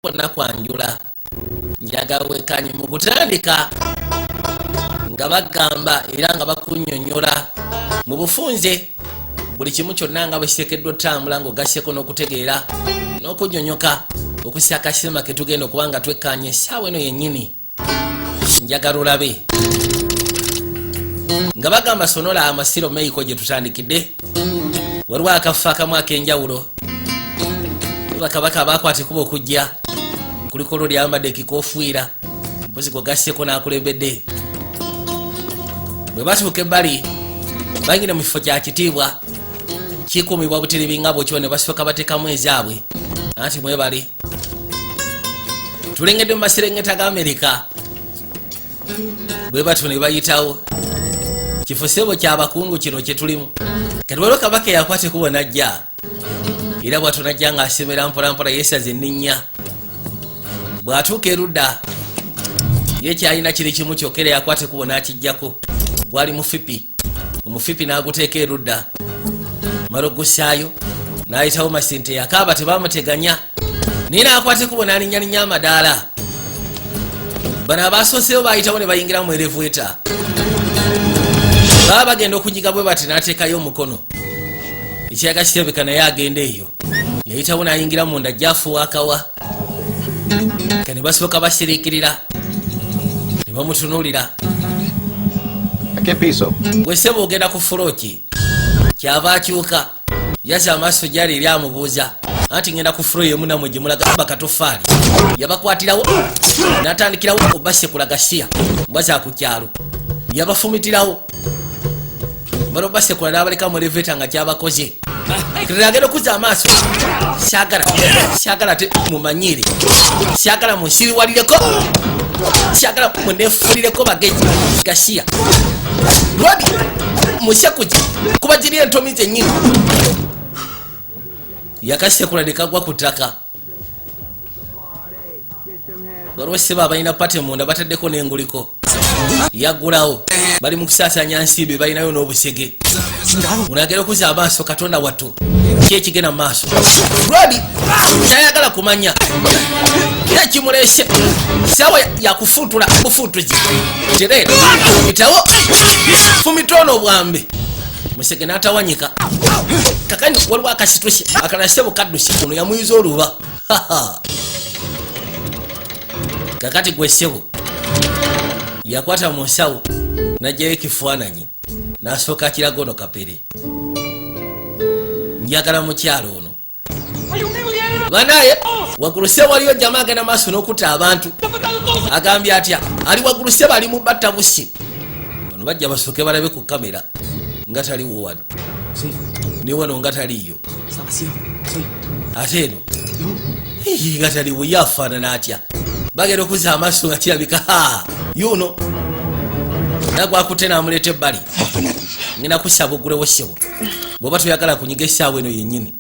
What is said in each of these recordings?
Kwonna kwanjula, njagala wekanye mu kutandika nga bagamba era nga bakunnyonnyola mu bufunze buli kimu kyonna nga bwe kiteekeddwa otambula, ng'ogasseko n'okutegeera n'okunnyonnyoka okussa akasirima ke tugenda okuba nga twekkaanya essaawa eno yennyini. Njagala olabe nga bagamba Sonora amasiro Mexico gye tutandikidde. Waliwo akafo akamu ak'enjawulo bakabaka abakwata ekuba okujja kuliko olwo lyambadde ekikofiira, mpozi gwegasseko n'akulembedde. Bwe batuuka ebbali, bayingira mu kifo kya kitiibwa, kikuumibwa buterebi nga bwekyo, ne basooka bateekamu ezaabwe. Anti mwebali tulengedde mu maserengeta ga Amerika. Bwe batyo ne bayitawo kifo sebo kyabakungu kino kyetulimu kati. Waliwo kabaka eyakwata ekubo najja, era bwatyo najja ng'asemera mpolampola, yeesaza enninnya. Bw'atuuka erudda, ye kyalina kiri kimu kyokka, era yakwata ekubo n'akijjako. Gwali mufipi, omufipi n'aguteeka erudda, mala ogusaayo n'ayitawo masinte. Yakaaba, tebamuteganya, naye n'akwata ekubo n'alinnyalinya amadaala. Bano abasooseyo bayitawo ne bayingira mu elevator. Baba bagenda okunyiga bwe bati, n'ateekayo omukono, ekiraga kirabika naye agenda eyo. Yayitawo n'ayingira munda jafuwa akawa ka, ne basooka basiriikirira ne bamutunuulira. ¿A qué piso? Gwe sebo, ogenda ku floor ki? Kyava akyuka, yaza amaaso gyali eri, amubuuza anti ngenda ku floor yemu namwe gye mulaga. Bakatofaali yabakwatirawo n'atandikirawo obasekula gasiya mbwa za ku kyalo. Yabafumitirawo, bano basekula n'abaleka mu elevator nga kyabakoze. Agenda okuzza amaaso, syagala, syagala te mumanyire, syagala munsiriwalireko, syagala munefulireko bagezi gasiya lwadi musekuki kuba giri entomi zennyini. Yakasekula nekagwa ku ttaka. Waliwo seba abalina party munda, bataddeko n'enguliko, yaggulawo, bali mu kusaasanya nsimbi, balinayo n'obusege. Onagera okuzza amaaso, Katonda wattu, ki ekigenda mu maaso? Lwadi tayagala kumanya era kimuleese sawa yakufuntula bufuntuzi. Tereera itawo, fumita ono obwambe, musege n'atawanyika. Kakani waliwo akasitusi akalase bukadduse, ono yamuyiza oluba. Kakati gwe ssebo, yakwata mu nsawo n'ajjayo ekifaananyi n'asooka akiraga ono kapere. Njagala mukyalo ono banaye. Waggulu se waliyo jama agenda maaso n'okutta abantu. Agambye atya? Ali waggulu se, bali mu batta busi. Bano bajja basooke balabe ku kamera nga taliwo wano, ne wano nga taliyo, ate eno Ii, nga taliwo. Ye afaanana atya? Bagenda okuzza amaaso nga kirabika ha yuno nagwakutte n'amuleeta ebbali. Ngenda kusaba ogulewo ssebo, bw'oba toyagala kunyiga essaawa eno yennyini.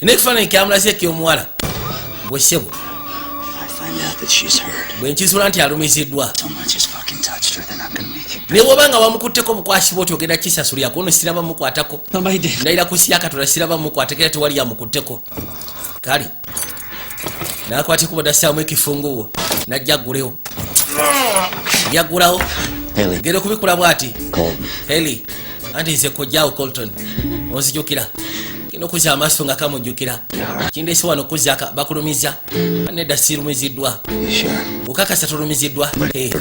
N'ekifaananyi kyamulaze ekyomuwala bwe ssebo. I find out that she's hurt. Bwe nkizuula nti alumiziddwa, So much as fucking touched her, then I'm gonna make you. Ne bw'oba nga wamukutteko bukwasibwa oti, ogenda kisasulira ono. Siraba mukwatako. Nobody did. Ndayira ku Katonda, siraba mukwateko era tewali yamukutteko. Kale nakwata ekubo, nassaamu ekifunguwo, najja aggulewo. Yaggulawo. Haley. Genda okubikula bwati. Colton. Heli, anti nze kojjaawo Colton, onzijukira? Genda okuzza amaaso nga kamujjukira. Kindeese wano kuzzaaka bakulumiza. Nedda, sirumiziddwa. You sure? Okakasa tolumiziddwa? Eh.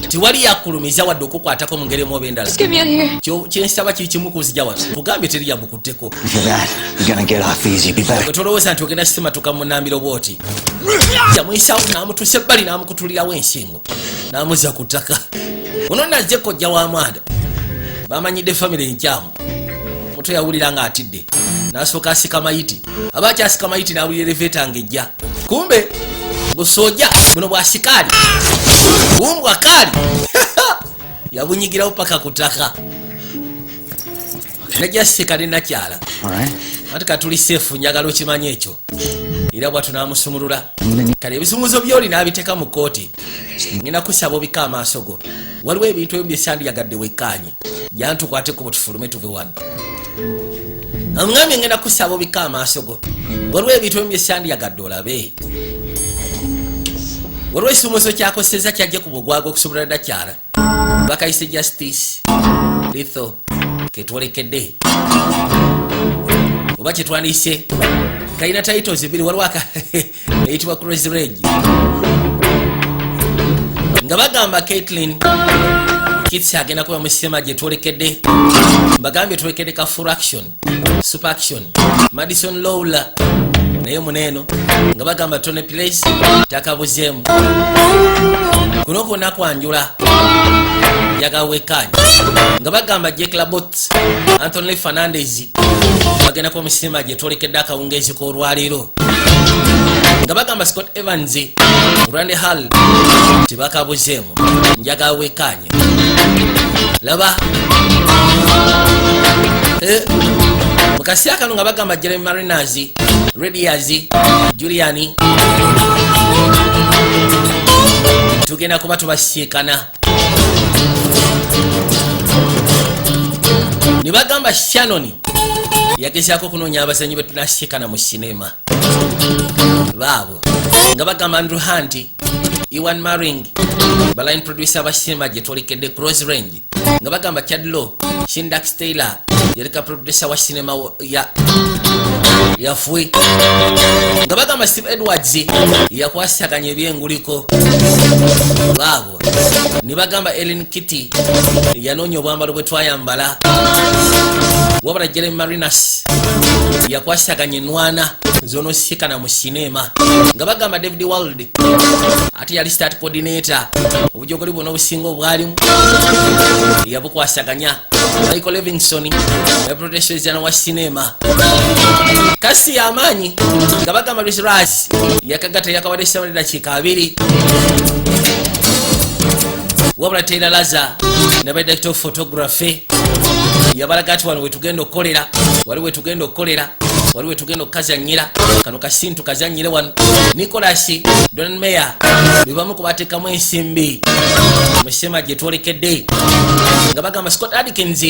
Tewali yakulumiza wadde okukwatako mu ngeri emu oba endala. Just get me out of here. Kyensaba kiri kimu, kuzija wano. Kugambye teri yamukutteko. For that, you're gonna get off easy. Be better. Gwe tolowooza nti ogenda kisimatuka munambiro bwoti. Yamuyisawo n'amutuusa ebbali, n'amukutulirawo ensingo, n'amuzza ku ttaka. Ono nazze kojja wa mwana, bamanyidde famire enkyamu. Muto yawulira nga atidde, n'asooka asika mayiti. Aba akyasika mayiti, n'awulira elevator ng'ejja. Kumbe busooja buno bwa sikaali bumbwa kaali yabunyigirawo paka ku ttaka. Najja sika ne nakyala. All right? Anti katuli safe, njagala okimanye ekyo. Era bwatu n'amusumulula. Kale ebisumuzo byoli n'abiteeka mu kooti. Ngenda kusaba obika amaaso go, waliwo ebintu ebimu byesandiyagadde wekkaanye. Jantukwateko bwe tufulume tuve wano. Amugambye, ngenda kusaba obika amaaso go, waliwo ebintu ebimu byesandiyagadde olabe. Waliwo ekisumuuso kyakoseza kyajje ku bugwaga okusobola ddakyala bakayise Justice Lethal ketwolekedde oba kyetwandiise kalina titles bbiri. Waliwo aka eyitibwa Close Range nga bagamba Caitlin Kits agenda kuba mu sinema gye twolekedde. Mbagambye twolekedde ka full action, super action. Madison Lawler naye muneeno nga bagamba Tony Place takabuzeemu kuno kwonna kwanjula njagala wekkaanya nga bagamba Jake Labot, Anthony Fernandez bagenda kuba mu sinema gye twolekedde akawungeezi k'olwaleero nga bagamba Scott Evans, Randy Hall tebakabuzeemu. Njagala wekkaanye laba. Mu kaseera kano nga bagamba Jeremy Marinas, Radias Juliani tugenda kuba tubasiikana ne bagamba Shannon yagezaako okunoonya abazanyi be tunasiikana mu sinema baabo nga bagamba Andrew Hunt, Ewan Maring ba line producer ba sinema gye twolekedde Close Range nga bagamba Chadlo Shindax Taylor yaleka producer wa sinema ya yafwe nga bagamba Steve Edwards yakwasaganya ebyenguliko baabo ne bagamba Ellen Kitty yanoonya obwambalo bwe twayambala wabula Jeremy Marinas yakwasaganya enwana zonosikana mu sinema nga bagamba David Wald ate yali stunt coordinator, obujogoli bwonna obusinga obwalimu yabukwasaganya. Michael Livingston producer wa sinema kasi y'amaanyi nga bagamba Luis Ras yakagatta yakawadde sawa dakiika 20 wabula Taylor Laza ne director of photography yabalaga ati wano wetugenda okukolera, wali wetugenda okukolera, wali wetugenda okukazanyira kano kasintu kazanyire wano. Nicholas Donmeyer bebamu kubateekamu ensimbi mu sinema gye twolekedde nga bagamba Scott Adkins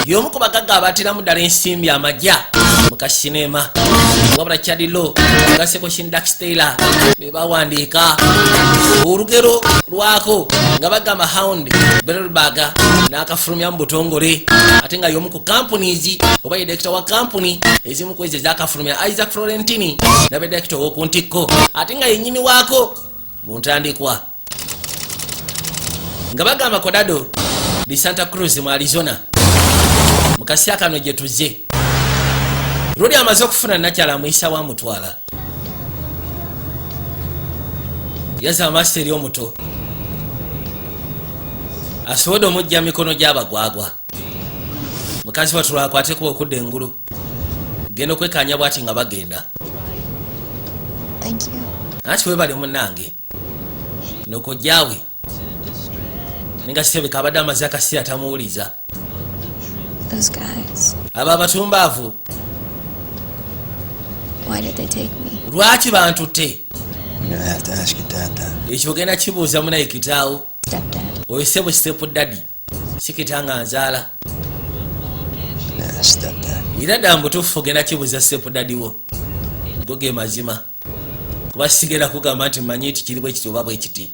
y'omu ku bagagga abateramu ddala ensimbi amajja mu kasinema wabula Chadilo gaseko Shindax Taylor be bawandiika olugero lwako nga bagamba Hound Berlberg n'akafulumya mu butongole ate nga y'omu ku companies oba ye director wa kampuni ezimu ku ezo ezakafulumya. Isaac Florentini nabe director ow'oku ntikko ate nga yennyini waako mu ntandikwa nga bagamba Condado de Santa Cruz mu Arizona. Mu kaseera kano gye tuzze luli amaze okufuna nakyala amuyisa wamutwala yaza amaaso eri omuto asobodde omujja mikono gy'abagwagwa. Mukazi watula akwateko okudda engulu genda okwekanya bwati nga bagenda. Thank you. Anti webale munnange nokojjaawe nenga sebeka abadde amaze akaseera tamuwuliza. Those guys. Abo abatumbaavu. Why did they take me? Lwaki bantutte? You're gonna have to ask your dad that. Ekyo ogenda kibuuza munaye kitaawo. Stepdad. Oyo sebo step daddy si kitanga nzaala. Yeah, stepdad. Era ddala mubutuufu ogenda kibuuza step daddy wo, go ge mazima kuba sigenda kugamba nti mmanyi nti kiri bwe kiti oba bwe kiti.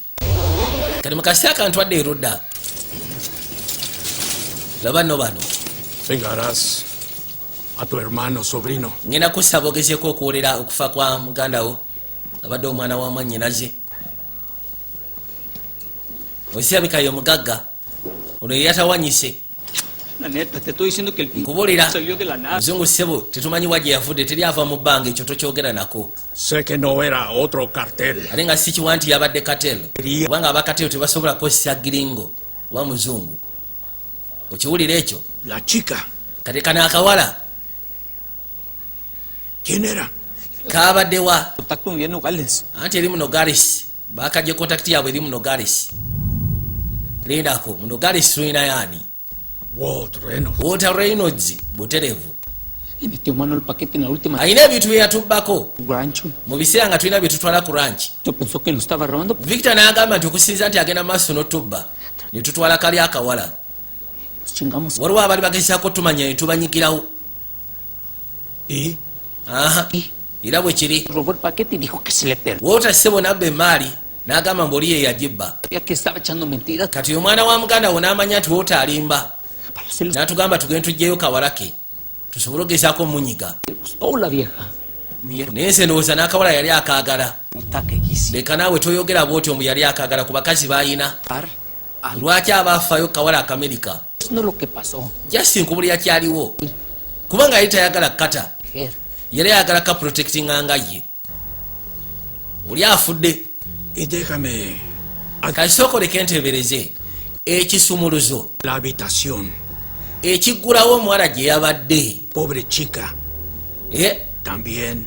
Kati mu kaseera kantwadde erudda laba nno bano. Vengarás a tu hermano, sobrino. Ngenda kusaba ogezeeko okuwolera okufa kwa muganda wo abadde omwana wa mwannyinaze. Osirabika ye mugagga ono yeyatawanyise. La neta, te estoy diciendo que el Nkubuulira. salió de la nada. Muzungu ssebo, tetumanyi wa gye yavudde, teri ava mu bbanga, ekyo tokyogera nako. Sé que no era otro cartel. Ate nga si kiwa nti yabadde cartel kubanga aba cartel tebasobola kukozesa gringo oba muzungu, okiwulira ekyo? La chica. Kati kano akawala. ¿Quién era? Kabadde wa? Contacto en Nogales. Anti eri mu Nogales, bakajje contact yaabwe eri mu Nogales. Lindako, mu Nogales tulina yaani? Walt Reynolds. Walter Reynolds buterevu. Le metió mano al paquete en la última Alina ebintu bye yatubbako rancho. mu biseera nga tulina bye tutwala ku ranch. Yo pensó que nos estaba robando. Victor n'agamba nti okusinza nti agenda maaso n'otubba ne tutwala kali akawala. Nos chingamos. Waliwo abaali bagezaako tumanya ne tubanyigirawo. ¿Y? Aha, era bwe kiri. Robó el paquete y dijo que se le perdió. Walter ssebo nabba emaali N'agamba mbu oli ye yagibba. Sabía que estaba echando mentiras Kati omwana wa muganda wo n'amanya nti woota alimba, para hacer n'atugamba tugende tuggyeyo kawala ke tusobole ogezaako omunyiga. Le gustó la vieja. Naye nze ndowooza n'akawala yali akaagala. Puta que quisiera Leka naawe, toyogera bwotyo mbu yali akaagala ku bakazi b'ayina. Algo. Lwaki aba afaayo kawala Akamerika? Eso no es lo que pasó. Just nkubulira kyaliwo, kubanga yali tayagala kata. Mujer. Yali ayagala ka protectinga nga ye oli afudde. Y déjame Kasooka oleke ntebereze ekisumuluzo la habitación. ekiggulawo omuwala gye yabadde. Pobre chica. Eh, También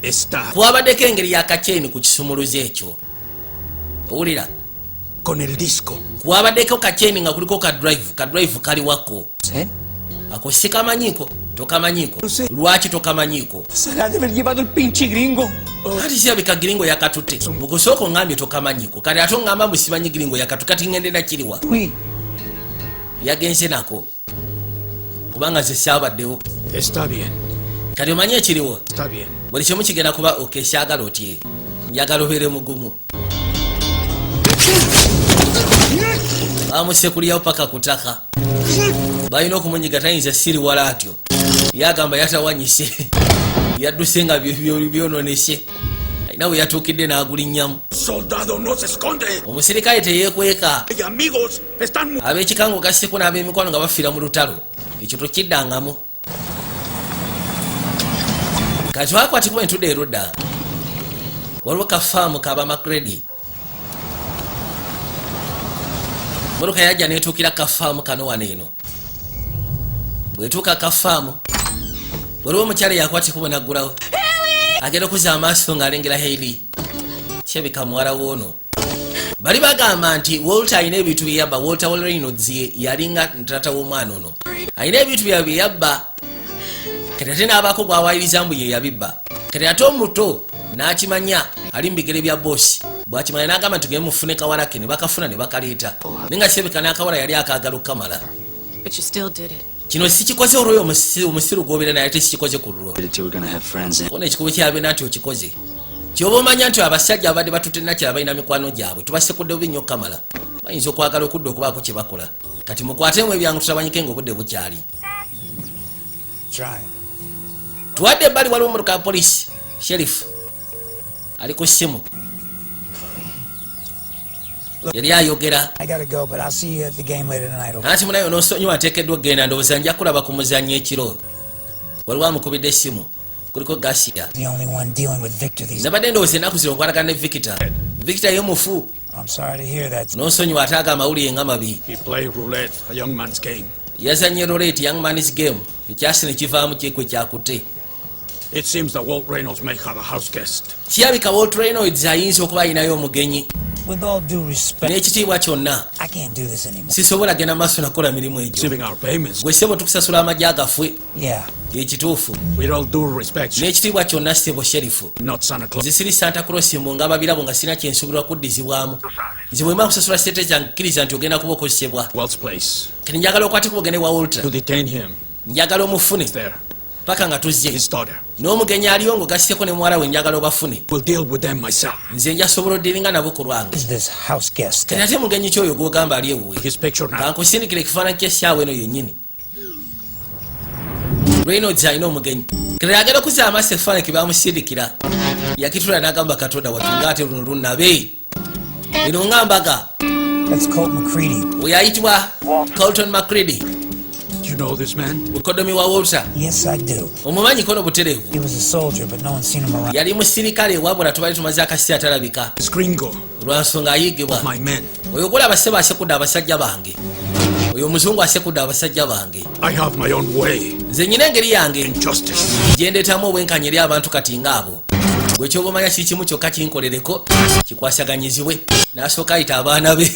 está kwabaddeko engeri yakakyeni ku kisumuluzo ekyo, owulira? con el disco. Kwabaddeko kakyeni nga kuliko ka drive, ka drive kali wako. ¿Eh? Ako sikamanyiiko, tokamanyiiko. Lwaki tokamanyiiko? Se la ha de haber llevado el pinche gringo. Kati kirabika giringo yakatutte. Mu kusooka oŋŋambye tokamanyiiko, kati ate oŋŋamba mbu simanyi giringo yakatu. Kati ŋŋendera kiriwa? Uy, Yagenze nako kubanga nze saabaddewo. Está bien, Kati omanyi ekiriwo? está bien. Buli kimu kigenda kuba okay. Syagala otye, njagala obeere mugumu. Bamusekulyawo paka ku ttaka. Balina okumunyiga, tayinza siriwala atyo. Yagamba yatawanyise, yadduse nga byononese. Alina bwe yatuukidde n'agulinnyamu. Soldado no se esconde. Omusirikale teyeekweka. Y amigos están Ab'ekikango gasseko n'ab'emikwano nga bafiira mu lutalo, ekyo tokiddangamu. Kati twakwatibwa entudde erudda, waliwo kafaamu kabamakredi. Motoka yajja netuukira kafaamu kano wano. Eno bwetuuka kafaamu, waliwo omukyala yakwatikubo naggulawo. Agenda okuzza amaaso ng'alengera Hailey, kirabika muwala woono. Bali bagamba nti Walter alina ebintu byeyabba. Walter Reynolds yalinga tata w'omwana ono, alina ebintu byabwe byeyabba. Kati ate n'abaako gwawayiriza mbu ye yabibba. Kati ate omuto n'akimanya ali mu bigere bya bosi. Bwakimanya n'agamba nti gende mufune kawala ke, ne bakafuna ne bakaleeta, naye nga kirabika n'akawala yali akaagala okukamala. But you still did it. Kino sikikoze olwoyo omusiru gw'obeera naye, ate sikikoze ku lulwo. We're gonna have friends in. Ona ekikubo kyabeera nti okikoze, kyoba omanya nti abasajja abadde batutte nakyala balina mikwano gyabwe. Tubasekudde bubi nnyo okukamala, bayinza okwagala okudda okubaako kye bakola. Kati mukwatemu ebyangu tutabanyike nga obudde bukyali. Trying. Tuwadde ebbali, waliwo omutuka wa polisi, sheriff ali ku ssimu, yali ayogera. I gotta go, but I'll see you at the game later tonight, okay? Anti munaye onosonyiwa, nteekeddwa okgenda, ndowooza nja kulaba ku muzannyo ekiro. Waliwo amukubidde essimu, kuliko Gasiya. The only one dealing with Victor these. Nabadde ndowooza ennaku zino okwatagana ne Victor. Victor ye mufu. I'm sorry to hear that. Nonsonyiwa, ate aga amawulire nga mabi. He played roulette, a young man's game. Yazanye roulette, young man's game, ekyasi ne kivaamu kyekwe kyakutte. It seems that Walt Reynolds may have a house guest. Kirabika Walt Reynolds ayinza okuba alinayo omugenyi. With all due respect, N'ekitiibwa kyonna, I can't do this anymore. sisobola genda maaso nakola mirimu egyo. Receiving our payments. Gwe ssebo, tukusasula amagye agaffe. Yeah. Ekituufu. With all due respect, N'ekitiibwa kyonna, ssebo sheriff, not Santa Claus. nze siri Santa Claus mbu nga babirabo nga sirina kyensuubirwa kuddizibwamu. Nze bwe mba nkusasula sente zange, kkiriza nti ogenda kuba okozesebwa. Walt's place. Kati njagala okwatikuba ogende wa Walter. To detain him. Njagala omufune There. paka nga tuzze. His daughter. N'omugenyi aliyo ng'ogasseko ne muwala we, njagala obafune. Will deal with them myself. Nze njasobola oddiringa nabo ku lwange. Is this house guest? Kati ate mugenyi kyoyo gwogamba ali ewuwe? His picture now. Kankusindikira ekifaananyi kyessaawa eno yennyini. Reynolds alina omugenyi. Kati agenda okuzza amaaso, ekifaananyi ke bamusindikira yakitula n'agamba, "Katonda watu, ngaate luno lunabe eno nga mbaga." That's Colt McCready. Oyo ayitibwa Colton McCready. Do you know this man? Mukodomi wa Walter. Yes, I do. Omumanyi kono butereevu. He was a soldier, but no one's seen him around. Yali musirikale, wabula tubali tumaze akaseera talabika. It's gringo. Lwansonga ayiigibwa. My men. Oyo gwolaba ssebo asekudde abasajja bange. Oyo omuzungu asekudde abasajja bange. I have my own way. Nze nyina engeri yange Injustice. gyendeetamu obwenkanya eri abantu. Kati ngaabo gwe kyoba omanya kiri kimu kyokka, kinkolereko kikwasaganyizibwe. N'asooka ayita abaana be.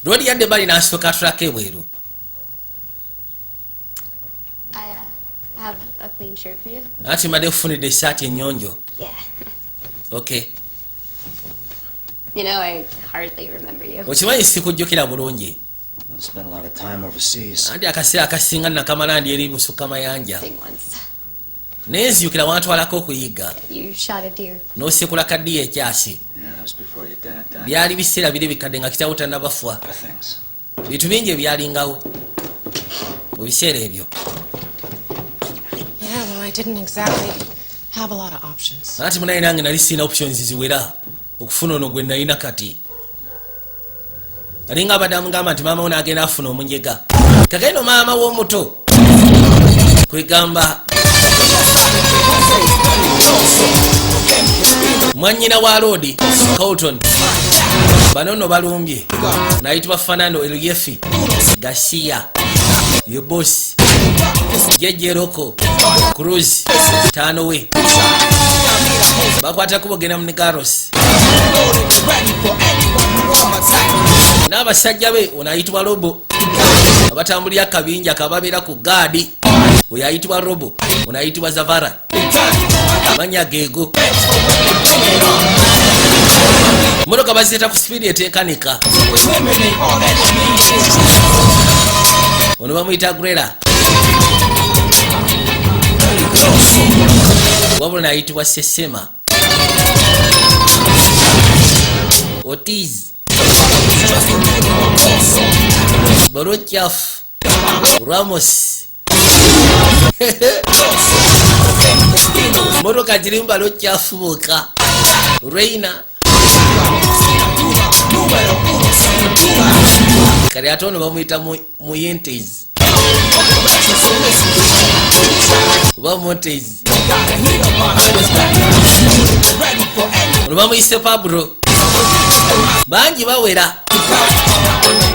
Lwodi yadde bali n'asooka atulako ebweru. I have a clean shirt for you. Anti mbadde kufunidde essaati ennyonjo. Yeah. Okay. You know, I hardly remember you. Okimanyi sikujjukira bulungi. I spent a lot of time overseas. Anti akaseera akasinga nakamala ndi eri busukka mayanja. Thing once. Naye nzijukira wantwalako okuyiga. You shot a deer. N'osekula kaddiya ekyasi. Yeah, that was before your dad died. Byali biseera biri bikadde nga kitawo tannabafwa. Lot of things. Bintu bingi ebyalingawo mu biseera ebyo. Yeah, well, I didn't exactly have a lot of options. Anti munaye nange nali sirina options ziwera okufuna ono gwe nalina kati. Alinga abadde amugamba nti maama wo n'agenda afuna omunyega kagendo maama w'omuto kwegamba mwannyina wa Loodi Colton. Bano nno balumbye nayitibwa Fernando Eliefi Gasiya ye bosi jejeroko Cruz tano we bakwata kubogenda mu Nigaros n'abasajja be. Ono ayitibwa Robo, abatambulira akabinja kababeera ku gaadi. Oyo ayitibwa Robo, ono ayitibwa Zavara, manya geego. Motoka bazireeta ku sipiidi eteekanika. Ono bamuyita Grera, wabula nayitibwa Sesema Otiz Borochaf Ramos. Motoka zirimu balokyafu boka. Reina kale ate ono bamuyita Muyentes oba Montes. Ono bamuyise Pablo. Bangi bawera.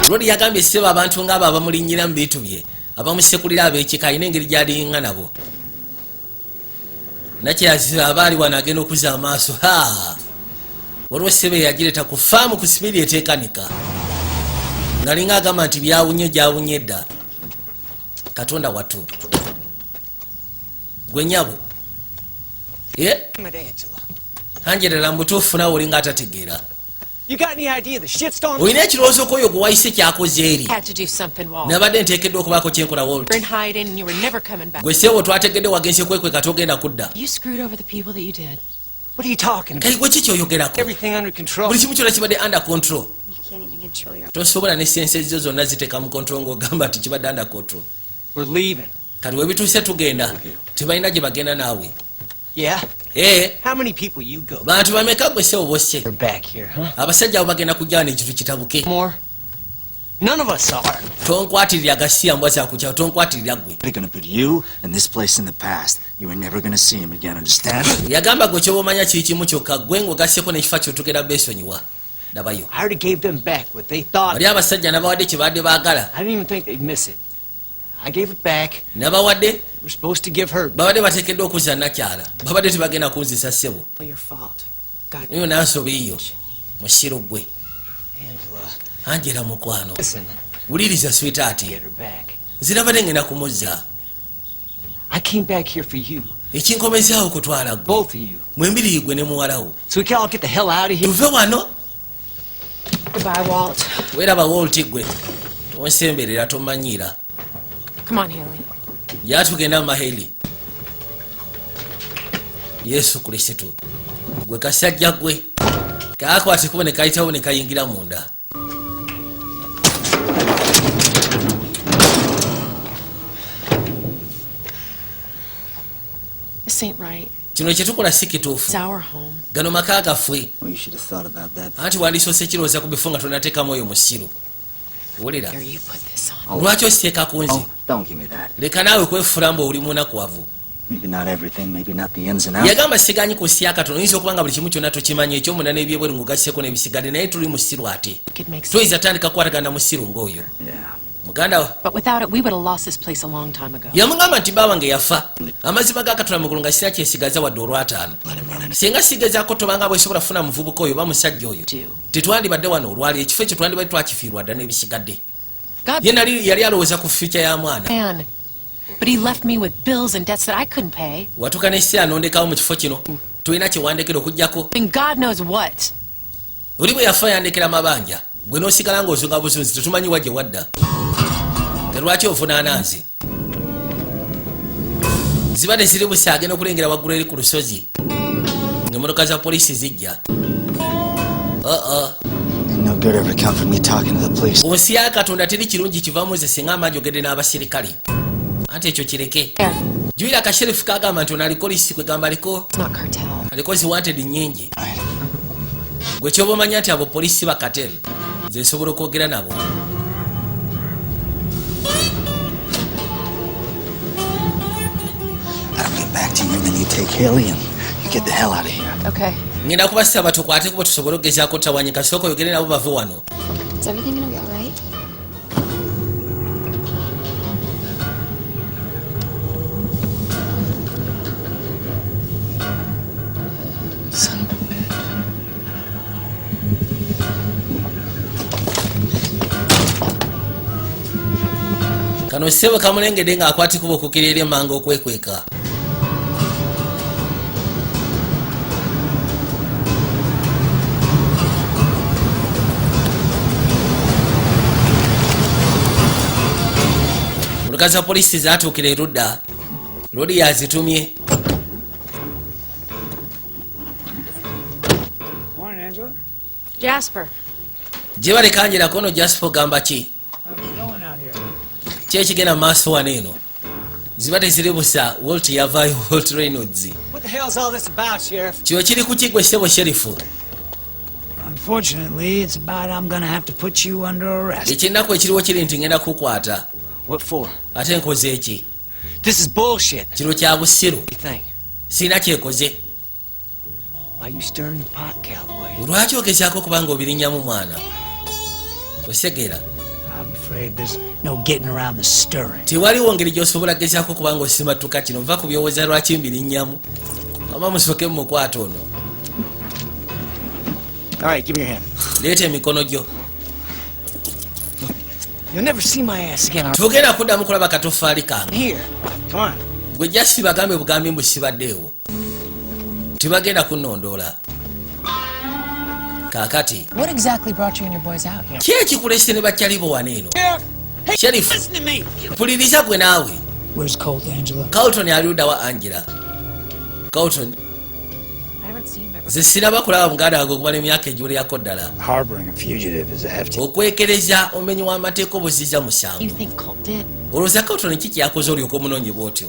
Lodi yagambye ssebo abantu ngaabo abamulinnyira mu bintu bye, abamusekulira ab'ekika, alina engeri gy'alinga nabo. Nakyaziba aba ali wano agenda okuzza amaaso, ha, waliwo ssebe yagireta ku faamu ku sipiidi eteekanika, ngalinga agamba nti byawunye gyawunye dda. Katonda watu gwe nyabo. Ye Damn it, Angela. Angerera mu butuufu naawe olinga atategeera. You got any idea the shit's gone? Olina ekirowoozo ku oyo gwe wayise kyakoze eri? Had to do something, Walt. Nabadde nteekeddwa okubaako kyenkola, Walt. You're in hiding and you were never coming back. Gwe seebo twategedde wagenze kwekweka, togenda kudda. You screwed over the people that you did. What are you talking about? Kali gwe ki kyoyogerako? Everything under control. Buli kimu kyonna kibadde under control. You can't even control your Tosobola ne sense zo zonna ziteeka mu control ng'ogamba nti kibadde under control. We're leaving. Kati webituuse tugenda, tebalina gye bagenda naawe. Yeah? Ee. How many people you go? Bantu bameka gwe sebo bosse? They're back here, huh? Abasajja abo bagenda kujja wano ekintu kitabuke. More? None of us are. Tonkwatirira gasiya mbwa zakukyawo, tonkwatirira gwe. They're gonna put you and this place in the past. You are never gonna see him again, understand? Yagamba gwe kyoba omanya kiri kimu kyokka, gwe ng'ogasseko n'ekifo kyotugenda beesonyiwa, labayo. I already gave them back what they thought. Bali abasajja nabawadde kye badde baagala. I didn't even think they'd miss it. I gave it back. Nabawadde. We're supposed to give her. Babadde bateekeddwa okuzza nakyala, babadde tebagenda kunzisa ssebo. Your fault. God. Niyo nansobi yo musiru gwe. Angela, Angela mukwano. listen. Wuliriza sweetheart. Get her back. Nzirabadde ngenda kumuzza. I came back here for you. Ekinkomezaawo kutwala gwe. Both of you. Mwembiri gwe ne muwalawo. So we can all get the hell out of here. Tuve wano. Goodbye, Walt. Weeraba Walt, gwe tonsemberera, tomanyiira. Come on, Haley. Gyatugenda mu maheri. Yesu Kristo, gwe kasajja gwe kakwate kuba ne kayitawo ne kayingira munda. This ain't right. Kino kyetukola si kituufu. It's our home. Gano maka gaffe. Well, you should have thought about that. Anti wandisoose kirowooza ku bifo nga tonateekamu oyo musiru, wulira. Here, you put this on. Lwaki ositeeka ku nze? Oh, don't give me that. Leka naawe kwefula mbu oli munakuwavu. Maybe not everything, maybe not the ins and outs. Yagamba siganyi ku katono, oyinza okuba nga buli kimu kyonna tokimanyi ekyomunda n'ebyebweru ng'ogasseko n'ebisigadde, naye tuli musiru ate. It makes sense. Toyinza tandika kukwatagana na musiru ng'oyo. Yeah. Muganda wa But without it, we would have lost this place a long time ago. Yamugamba nti baba wange yafa, amazima ga Katonda mugulu nga sina kyesigaza wadde olwataano. Let him run in. Singa sigezaako tobanga bwesobola kufuna muvubuka oyo oba musajja oyo, tetwandibadde wano olwali, ekifo ekyo twandibadde twakifiirwa dda n'ebisigadde. God Ye nali yali alowooza ku future ya mwana. man. But he left me with bills and debts that I couldn't pay. Watuuka n'ekiseera nondekawo mu kifo kino, tolina kyewandekera okugjako And God knows what. Oli bwe yafa yandekera mabanja, gwe n'osigala ng'ozunga buzunzi, tetumanyi wa gye wadda. Te lwaki ovunaana nze? Ziba teziri busa, agenda okulengera waggulu eri ku lusozi ng'emmotoka za poliisi zijja. Oo. Ain't no good ever come from me talking to the police. Ku nsi ya Katonda teri kirungi kivamu nze singa amaanyi ogedde n'abasirikale, anti ekyo kireke. There. Juyira akasherifu kagamba nti ono aliko list, kwegamba aliko It's not cartel. aliko zi wanted nyingi. Right. Gwe kyoba omanya nti abo poliisi ba cartel, nze nsobola okwogera nabo. I'll get back to you, then you take Haley and you get the hell out of here. Okay. Ngenda kubasaba tukwate kuba tusobole okugezaako tawanyika. Sooka oyogere nabo bave wano. Is everything gonna be alright? Son of a bitch. Kano ssebo kamulengedde ng'akwata kuba okukira eri emmanga okwekweka. Motoka za poliisi zaatuukira erudda, lodi yazitumye. Morning, Angela. Jasper. Gye balekanjirako ono Jasper, gamba ki? How's it going out here? Ki ekigenda mu maaso wano eno? Ziba teziri busa, Walt yavaayo, Walt Reynolds. What the hell's all this about, Sheriff? Kino kiri ku kiggwe, ssebo sheriff? Unfortunately, it's about I'm gonna have to put you under arrest. Ekyennaku ekiriwo kiri nti ngenda kukwata. What for? Ate nkoze eki? This is bullshit. Kino kya busiru. You think? Sirina kyekoze. Why you stirring the pot, Calloway? Lwaki ogezaako kubanga obirinnyamu, mwana? Osegeera? I'm afraid there's no getting around the stirring. Tewaliwo ngeri gy'osobola gezaako kubanga osimatuka kino. Nva ku byowooza lwaki mbirinnyamu. Ama musooke mumukwata ono. All right, give me your hand. Leeta emikono gyo. You'll never see my ass again. All right? Tugenda kuddamu kulaba katofaali kange. Here. Come on. Gwe jasi bagambe bugambi mbu sibaddeewo, tebagenda kunnondoola kaakati. What exactly brought you and your boys out here? Ki ekikulese ne bakyalibo wano eno? Sheriff. Listen to me. Mpuliriza gwe naawe. Where's Colt, Angela? Carlton ali luddawa, Angela? Carlton? I haven't seen my Nze siraba kulaba muganda wange okumala emyaka egiwererako ddala. Harboring a fugitive is a hefty. Okwekereza omenyi w'amateeka obuziza musango. You think Colt did? Olowooza Carlton ki kyakoze olyoka omunoonyi bw'otyo?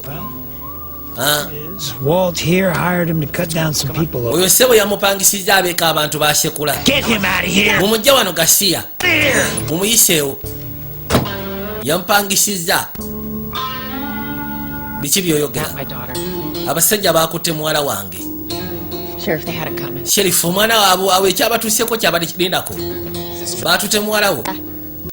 Ah, Is Walt here hired him to cut down some people. Over. Oyo ssebo yamupangisizza abeeko abantu basekula. Get him out of here! Mumujja wano gasiya, mumuyiseewo. Yamupangisizza biki byoyogera? Not my daughter. Abasajja bakutte muwala wange. Sheriff, they had it coming. Sheriff, omwana waabwe awo ekyabatuuseko kyabalindako, batute muwala wo.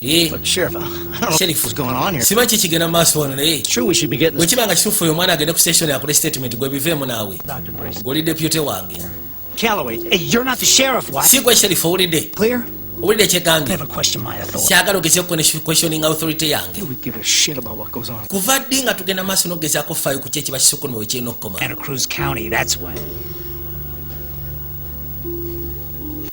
Eh, Look, Sheriff, I don't know Sheriff. what's going on here. Simanyi ki kigenda mu maaso wano, naye It's true we should be getting bwe this. kiba nga kituufu, oyo omwana agende ku station akole statement. Gwe biveemu naawe, Dr. Bracey. gweoli deputy wange. Calloway, Hey, you're not the sheriff, what? Si gwe sheriff, owulidde? Clear? Owulidde kyegambye? Never question my authority. Syagala ogeze questioning authority yange. we give a shit about what goes on. Kuva ddi nga tugenda maaso n'ogezaako faayo ku ki ekiba kisukkuluma we kirina okukoma? Santa Cruz County, that's when.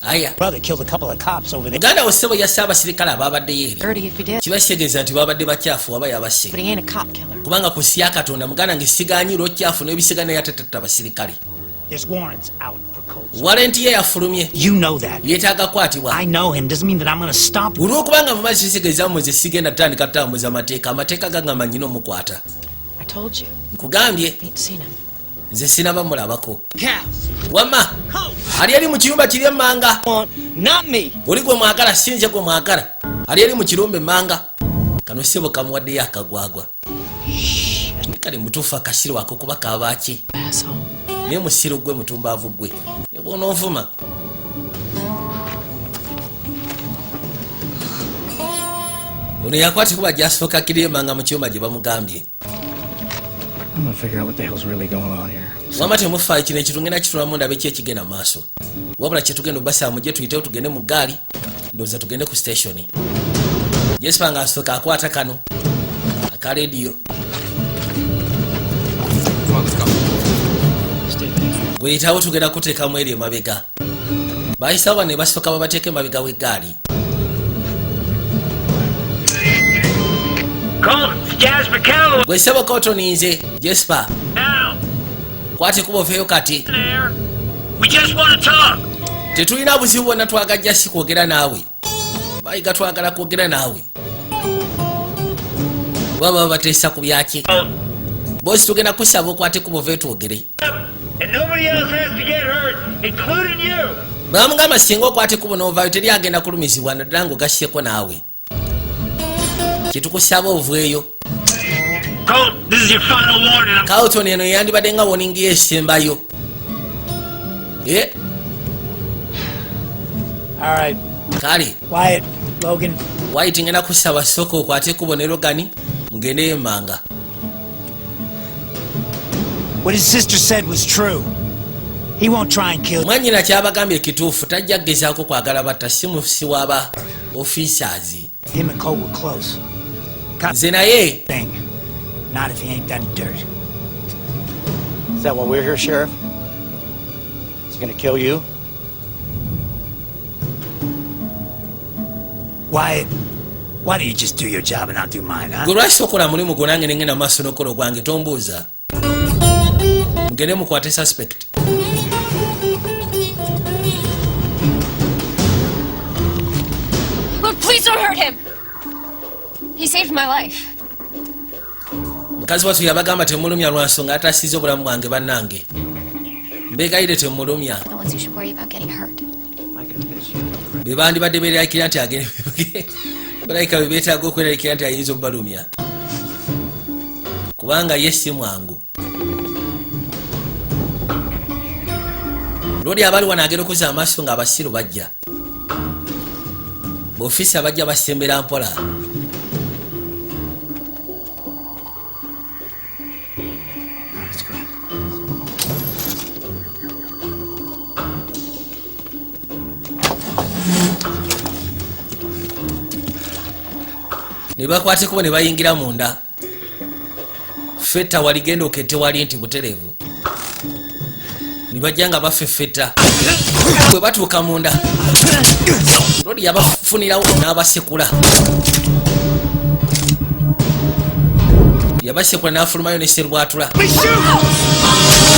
Aya. Brother killed a couple of cops over there. Muganda wo ssebo yasse abasirikale abaabaddeyo eri. Dirty if he did, Kiba kitegeeza nti babadde bakyafu waba yabasse. but he ain't a cop killer. Kubanga ku nsi ya Katonda, muganda nge, siganyira okyafu n'ebisiga, naye atatatta abasirikale. There's warrants out for Colt. Warrant ye yafulumye. You know that. Yeetaaga kukwatibwa. I know him. Doesn't mean that I'm gonna stop. Olw'okubanga mu maaso kitegeeza mwe sigenda tutandika tutambuza amateeka. Amateeka gagamba nyina omukwata. I told you. Nkugambye. Ain't seen him. Nze sinaba mulabako. Cows. Wamma ali eri mu kiyumba kiri emmanga. Not me. Oli gwe mwagala, si nze gwe mwagala. Ali eri mu kirumba emmanga. Kano ssebo kamuwaddeyo akagwagwa kale mutuufu akasiru ako kuba kabaaki. Asshole. Naye musiru gwe, mutumbaavu gwe, ne bw'onoonvuma. Ono yakwatibwa gyasooka kiri emmanga mu kyuma gye bamugambye. I'm gonna figure out what the hell's really going on here. Wama temufaayo, kino ekintu ngenda kitulamu ndabe ki ekigenda mu maaso. Wabula kyetugenda obasaba, mujje tuyitewo tugende mu gaali, ndowooza tugende ku station. Jesipa nga asooka akwata kano aka rediyo. Come on, let's go. Bweyitawo tugenda kuteekamu eri emabega. Bayisawo bano ne basooka babateeka emabega w'eggaali. Colt, Jasper Calloway. Gwe ssebo Colton, nze Jesper. Now, Kwate kuba oveeyo kati. there. We just want to talk. Tetulina buzibu bwonna, twagajja si kwogera naawe. Bayiga twagala kwogera naawe. Baba bateesa ku byaki? Bosi, tugenda kusaba okwate kuba ove twogere. And nobody else has to get hurt, including you. Bamugamba singa okwate kubo n'ovaayo, teri agenda kulumizibwa, naddala ng'ogasseko naawe. Kyetukusaba oveeyo. Colt, this is your final warning. I'm Carlton, eno yandibadde nga warning yo esembayo. Eh, All right, kale. Wyatt, Logan, Wyatt, ngenda kusaba sooka okwate kubo ne Logan mugendeyo emmanga. What his sister said was true. He won't try and kill you. Mwannyina kyabagambye ekituufu, tajja kugezaako kwagala batta, si musi waba officers. Him and Colt were close. Nze naye Thing. Not if he ain't done dirt. Is that why we're here, Sheriff? Is he gonna kill you? Wyatt, why don't you just do your job and I'll do mine, huh? Gwe lwaki tokola mulimu gwo, nange nengenda maaso n'okukola ogwange? Tombuuza, mugende mukwate suspect. Look, please don't hurt him. He saved my life. Mukazi wattu yabagamba temulumya lwa nsonga atasiza obulamu bwange. Bannange, mbegayire temulumya. The ones who should worry about getting hurt. I can miss you. Be bandibadde beeraliikirira nti agende, balabika be beetaaga okweraliikirira nti ayinza obubalumya, kubanga ye si mwangu. Lodi abali wano agenda okuzza amaaso nga abasiru bajja, boofiisa bajja basembera mpola. Let's go. Ne bakwatekubo ne bayingira munda. Fetta waligenda okette wali nti butereevu, ne bajja nga bafeffetta. Bwe batuuka munda, lodi yabafunirawo n'abasekula, yabasekula n'afulumayo ne serwatula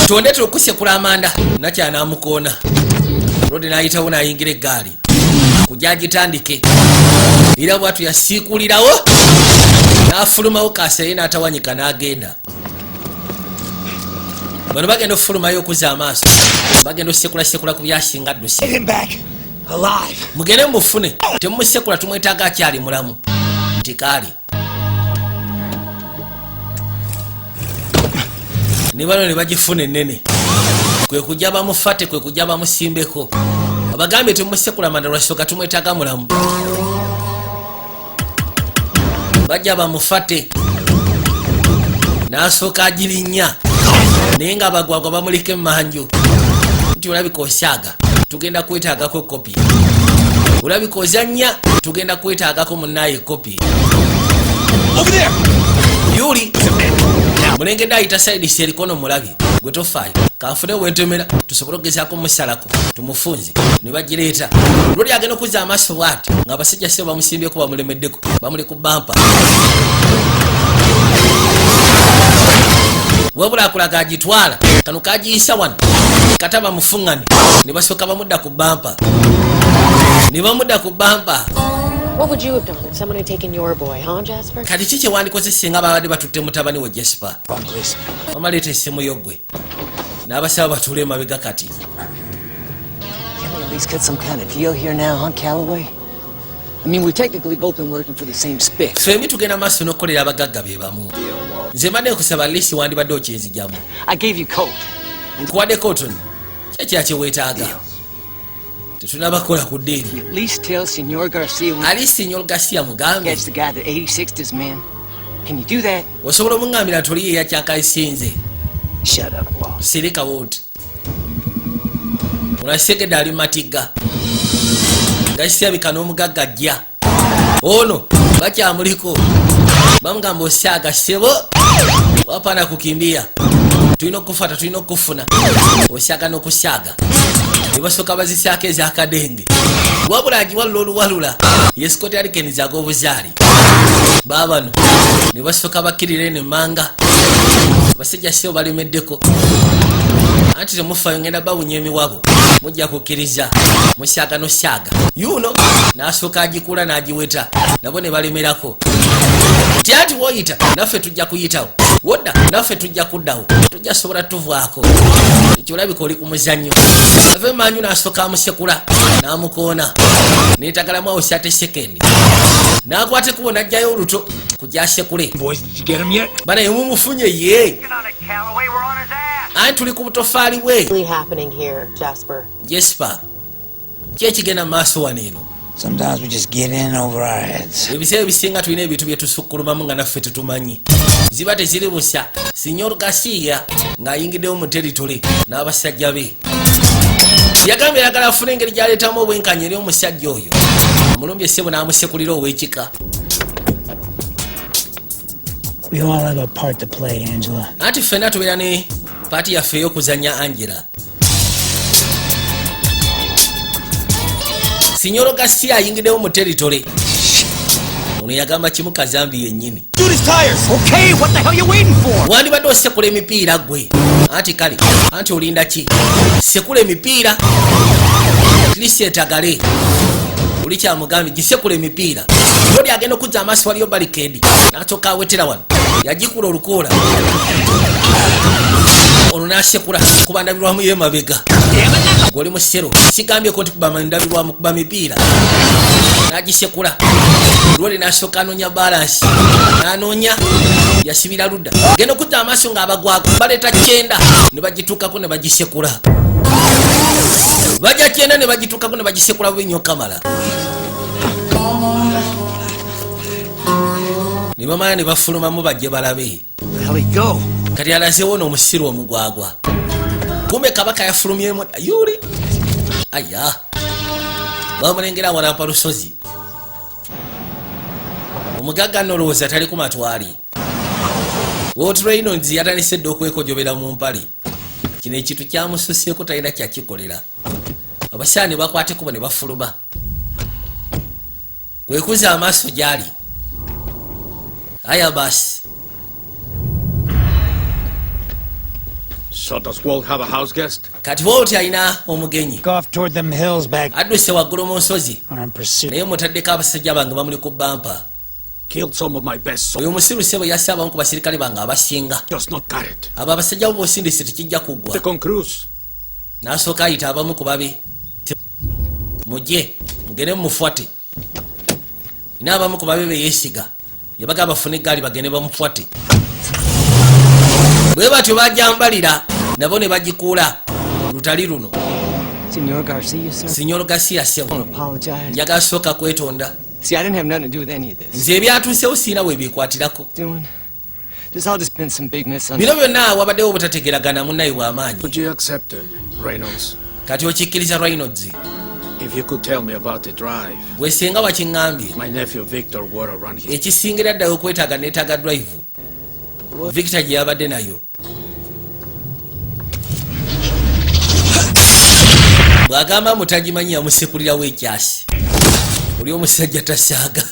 tondetera okusekula amanda nakya n'amukoona. Lodi n'ayitawo n'ayingira eggaali kujja agitandike, era bwatu yasiikulirawo n'afulumawo kaseere n'atawanyika n'agenda. Bano bagenda okufulumayo okuzza amaaso, bagenda okusekulasekula ku byasinga dduse. Get him back alive. Mugende mufune, temumusekula, tumwetaaga akyali mulamu. Nti kaali ne bano ne bagifuna ennene, kwe kujja bamufate, kwe kujja bamusimbeko. Abagambye temumusekula manda lwasooka, tumwetaaga mulamu. Bajja bamufate, n'asooka agirinnya, naye nga abagwagwa bamuliko emmanju nti olabika osyaga, tugenda kwetaagako kopi, olabika ozannya, tugenda kwetaagako munaaye kopi. Yuli mulengedde ayita side erikono mulabi gwe tofaayo, kanfune wentomera tusobole okugezaako musalako tumufunze. Ne bagireeta. Lwoli agenda okuzza amaaso bwati ng'abasajja se bamusimbyeko, bamulemeddeko, bamuli ku bampa, wabula akulaga agitwala kano kagiyisa wano kata bamufuŋŋane, ne basooka bamudda ku bampa, ne bamudda ku bampa. What would you have done if someone had taken your boy, huh, Jasper? Kati ki kyewandikoze singa babadde batutte mutabani we Jasper? Wamaleeta essimu yo ggwe n'abasaba batuule emabega kati. Can we at least cut some kind of deal here now, huh, Calloway? I mean, we've technically both been working for the same spick. Ffembi tugenda maaso n'okukolera abagagga be bamu. Nze mbadde nkusaba lisi wandibadde okyenzijjamu. I gave you Colt. Nkuwadde Colton, kyekira kyeweetaaga, tetunabakola ku deal. You at least tell Senor Garcia when Ali Senor Garcia mugambe. catch the guy that 86'd this man. Can you do that? Osobola omuŋŋambira nti oli yeyakyakasinze? Shut up, Walt. Sirika Walt. Onasegedde ali matigga nga kisirabika n'omugagga ajja ono bakyamuliko, bamugamba osyaga ssebo, wapana kukimbia. Tulina okufata, tulina okufuna osyaga n'okusyaga. Ne basooka bazisyako ezakadenge, wabula agiwalula oluwalula ye Scott Adkins ag'obuzaali. Baabano ne basooka bakkirira eno emmanga. Basajja sio balemeddeko, anti temufayo, ngenda bawunya emiwabo, mujja kukkiriza musyaga nosyaga. Yuno n'asooka agikula n'agiweta, nabo ne balemerako ti anti woyita naffe tujja kuyitawo, wodda naffe tujja kuddawo, tujja sobola tuvaako. Ekyo olabika oli ku muzannyo. Ave manyu n'asooka amusekula n'amukoona neetagalamu awo syate sekendi n'akwata ekubo n'ajjayo oluto kujja asekule. Boys, did you get him yet? Bana mumufunye ye, anti tuli ku butofaali bwe. Really happening here, Jasper? Jesper, ki ekigenda mu maaso wano eno? Sometimes we just get in over our heads. Ebiseera ebisinga tulina ebintu byetusukkulumamu nga naffe tetumanyi, ziba teziri busa. Signor Garcia ng'ayingiddewo mu territory n'abasajja be, yagambye ayagala afune engeri gyaleetamu obwenkanya eri omusajja oyo omulumbi essebo n'amusekulira ow'ekika. We all have a part to play, Angela. Anti ffenna tubeera ne part yaffe ey'okuzannya, Angela. Signor Garcia ayingiddewo mu territory ono, yagamba kimu kazambi yennyini. Shoot his tires! Okay, what the hell you waiting for? Wandibadde osekula emipiira gwe. Anti kale, anti olinda ki? Sekula emipiira lisi etagale. Oli kyamugambye, gisekula emipiira. Oli agenda okuzza amaaso, waliyo barricade, n'asooka awetera wano, yagikula olukoola ono n'asekula kuba ndabirwamu y'emabega. Gwoli musero, sigambyeko nti kuba ndabirwamu, kuba mipiira. N'agisekula lwoli, n'asooka anoonya balance, n'anoonya yasibira ludda. Genda okudda amaaso ng'abagwagwa baleeta 90 ne bagituukako ne bagisekula. Bajja 90 ne bagituukako ne bagisekula bubi nnyo kamala, ne bamala ne bafulumamu bajje balabe. How'd he go? Kati alazeewo n'omusiru omugwagwa. Kumbe kabaka yafulumyemu yuli aya bamulengera awalampa lusozi. Omugagga nolowooza tali ku matwale. Walt Reynolds yatandise dda okwekojobera mu mpale. Kino ekintu kyamususyeko, talina kyakikolera. Abasaana ne bakwata ekkubo ne bafuluma. Kwekuza amaaso gyali aya basi. So does Walt have a house guest? Kati Walt alina omugenyi? Go off toward them hills back Adduse waggulu mu nsozi. are in pursuit. Naye mutaddeko abasajja bange bamuli ku bampa. Killed some of my best soldiers. Oyo musiru sebo yasse abamu ku basirikale bange abasinga. Just not got it. Abo abasajja bo bosindise tekijja kuggwa. Con Cruz. N'asooka ayita abamu ku babe, mujje mugende mumufuate. Ina abamu ku babe beyeesiga, yabaga bafune eggaali bagende bamufuate. Bwe batyo bajambalira nabo ne bagikuula lutali luno. Senor Garcia, sir. Signor Garcia sebo. I want to apologize. Njagala sooka kwetonda. See, I didn't have nothing to do with any of this. Nze ebyatuusewo siina we bikwatirako. Doing. There's all just been some big Bino misunderstandings. byonna wabaddewo obutategeragana munnaye bw'amaanyi. Would you accept it, Reynolds? Kati okikkiriza, Reynolds? If you could tell me about the drive. Gwe singa wakiŋŋambye. My nephew Victor would have run here. Ekisingira ddala okwetaaga, neetaaga drive Victor gye yabadde nayo. Bw'agamba mutagimanyi, yamusekulirawo ekyasi. Oli omusajja tasaaga,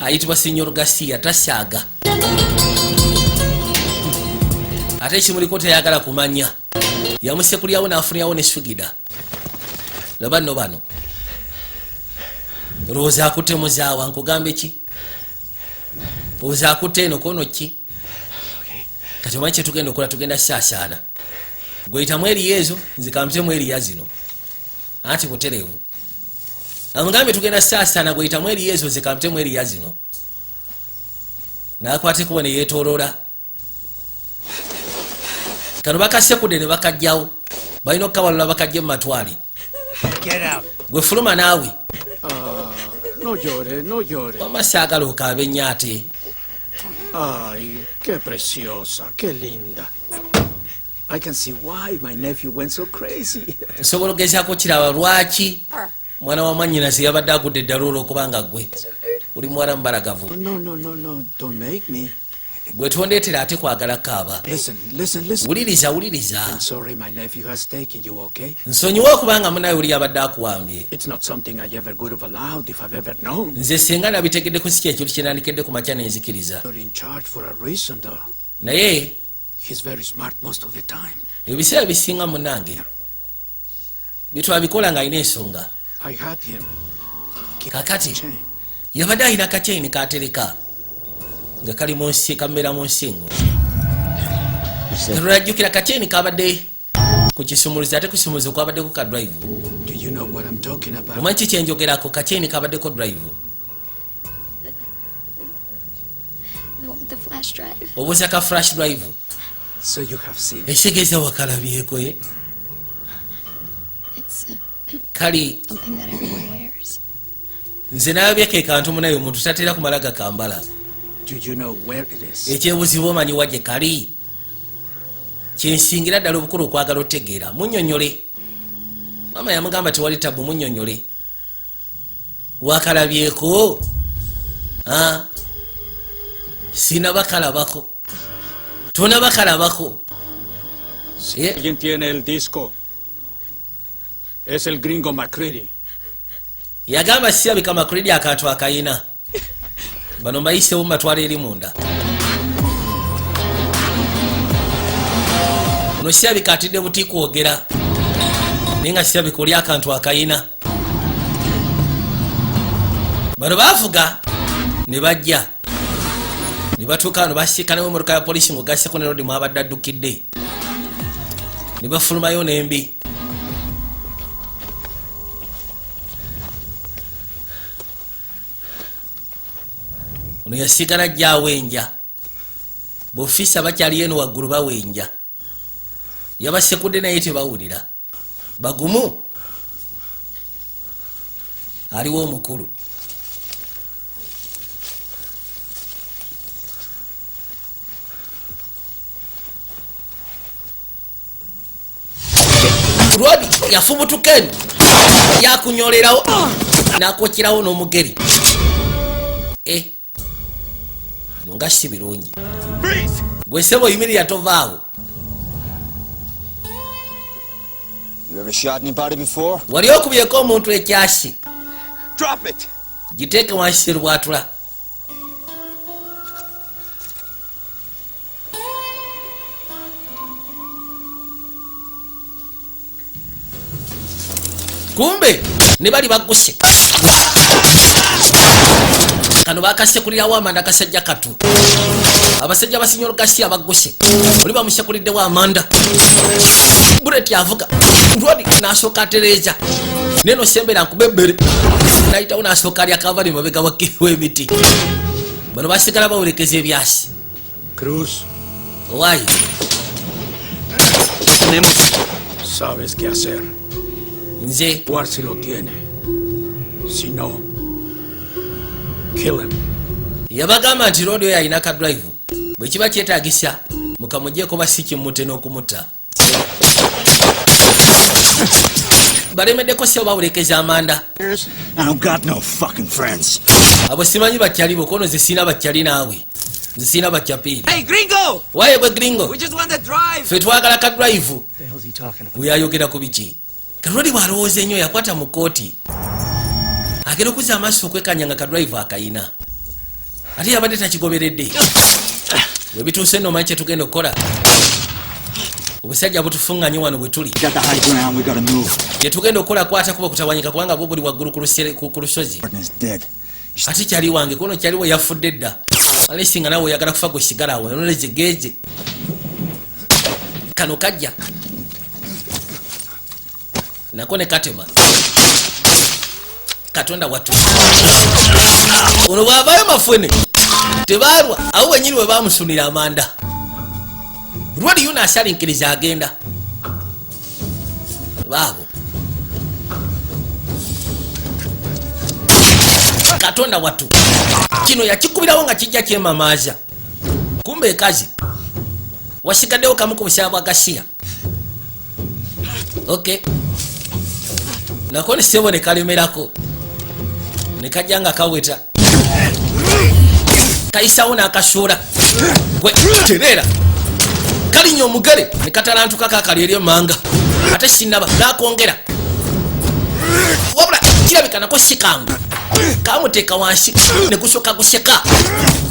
ayitibwa Signor Garcia, tasaaga. Ate ekimuliko tayagala kumanya. Yamusekulirawo n'afunirawo ne sugida. Laba nno bano, olowooza akutte muzaawa? Nkugambe ki? Olowooza akutte eno kono ki? Kati omanyi kyetugenda okukola? Tugenda saasaana. Gweyitamu eriyo ezo, nze kampitemu eriya zino. Anti butereevu amugambye tugenda saasaana, gweyitamu eriyo ezo, nze kampitemu eriya zino. Nakwata ekubo ne yeetooloola. Kano bakasekudde ne bakajjawo, balina okukawalula bakajje mu matwale. Get out. Gwe fuluma naawe. No llore, no llore. Wamma saagala okaabe nnyo ate. Ay, qué preciosa, qué linda. I can see why my nephew went so crazy. Nsobola ogezaako kiraba lwaki mwana wa mwannyinaze yabadde agudde eddala olw'okubanga gwe oli muwala mubalagavu. No, no, no, no, don't make me. Gwe tondeetera ate kwagala kaaba. Listen, listen, listen. Wuliriza, wuliriza. I'm sorry my nephew has taken you, okay? Nsonyiwa okubanga munaye oli abadde akuwambye. It's not something I ever would have allowed if I've ever known. Nze singa nabitegeddeko si kyekintu kyenandikedde ku makya nenzikiriza. You're in charge for a reason, though. Naye He's very smart most of the time. ebiseera bisinga munange bitwabikola ng'alina ensonga. I had him. Kakati Chain. yabadde alina kachain katereka nga kali mu nsi kambeera mu nsingo. Tulajjukira kachain kabadde ku kisumuluzo, ate kusumuluzo kwabaddeko ka drive. Do you know what I'm talking about? Omanyi ki kyenjogerako? Kachain kabaddeko drive. The one with the flash drive. Obuuza ka flash drive? So you have seen it. Ekitegeeza wakalabyeko ye? It's Kali something that everyone wears. Nze nalabyeko ekantu munaye omuntu tatera kumala gakambala. Do you know where it is? Ekyebuzibu omanyi wa gye kali? Kyensingira ddala obukulu okwagala otegeera. Munnyonnyole. Maama yamugamba tewali tabu, munnyonnyole wakalabyeko. Ah, sinabakalabako, tonabakalabako. Eh, ¿Quién tiene el disco? Es el gringo McCready. Yagamba sirabika McCready akantu akayina. Bano mbayisewo mubatwala eri munda. Ono sirabika atidde buti kwogera, naye nga sirabika oli akantu akayina. Bano baavuga ne bajja ne batuuka wano, basiikanawo emotoka ya polisi ng'ogasseko ne Rodi mwabadde addukidde, ne bafulumayo n'embi. Ono yasigala ajja awenja. Bofiisa bakyaliyo eno waggulu bawenja, yabasekudde naye tebawulira. Bagumu, aliwo omukulu. Rwadi yafubutuka eno yakunyolerawo nakwokerawo n'omugeri. Eh, no nga si birungi. Gwe sebo oyimirira, tovaawo. You ever shot anybody before? Wali okubyeko omuntu ekyasi? Drop it! Giteeke wansi serubwatula. Kumbe ne bali bagguse kano bakasekulirawo amanda akasajja katu. Abasajja basinyolo gasi abagguse oli bamusekuliddewo amanda. Buleti avuga Rwadi nasooka atereeza neno sembera nkuba ebbere nayitawo nasooka alya kavali mabega w'emiti. Bano basigala bawulekeza ebyasi. Cruz, Owaayi. Sabes qué hacer. Nze Juar si lo tiene. Si no, kill him. Yabagamba nti Rodi oyo alina ka drive, bwe kiba kyetaagisa mukamugyeko ba si kimute n'okumutta. Balemeddeko sebo bawulekeza amanda. I don't got no fucking friends. Abo simanyi bakyali bo kono, ze sirina bakyali naawe, nze sirina bakyapiiri. Hey, gringo! Waaye gwe gringo. We just want the drive! Ffe twagala ka drive. What the hell's he talking about? Oyo ayogera ku biki? Kaloli bw'alowooza ennyo yakwata mu kooti agenda okuzza amaaso okwekanya nga kadrive akayina, ate yabadde takigoberedde. Bwe bituuse nno omanyi kyetugenda okukola, obusajja butufuŋŋanye wano bwe tuli. Got the high ground, we gotta move. Kyetugenda okukola kwata kuba kutawanyika kubanga bwo buli waggulu ku lusozi. Partner's dead. Ate kyali wange kono kyaliwo yafudde dda alesi nga nawe oyagala kufa gwe sigala awo noleze geje kano kajja nako ne katema. Katonda wattu, ono bw'avaayo mafune tebalwa awo wenyini we bamusunira amanda. Lwali yuno asalinkiriza agenda baabo. Katonda wattu, kino yakikubirawo nga kijja kyemamaaza. Kumbe ekazi wasigaddewo kamu ku busaaba bwa gasiya. Ok, nako nesebo ne kalemerako ne kajja nga kaweta. Kayisawo n'akasuula gwe tereera kalinya omugere ne katalantuka kakali eri emmanga ate sinaba n'akwongera wabula kirabika nako si kangu kamuteeka wansi ne gusooka guseka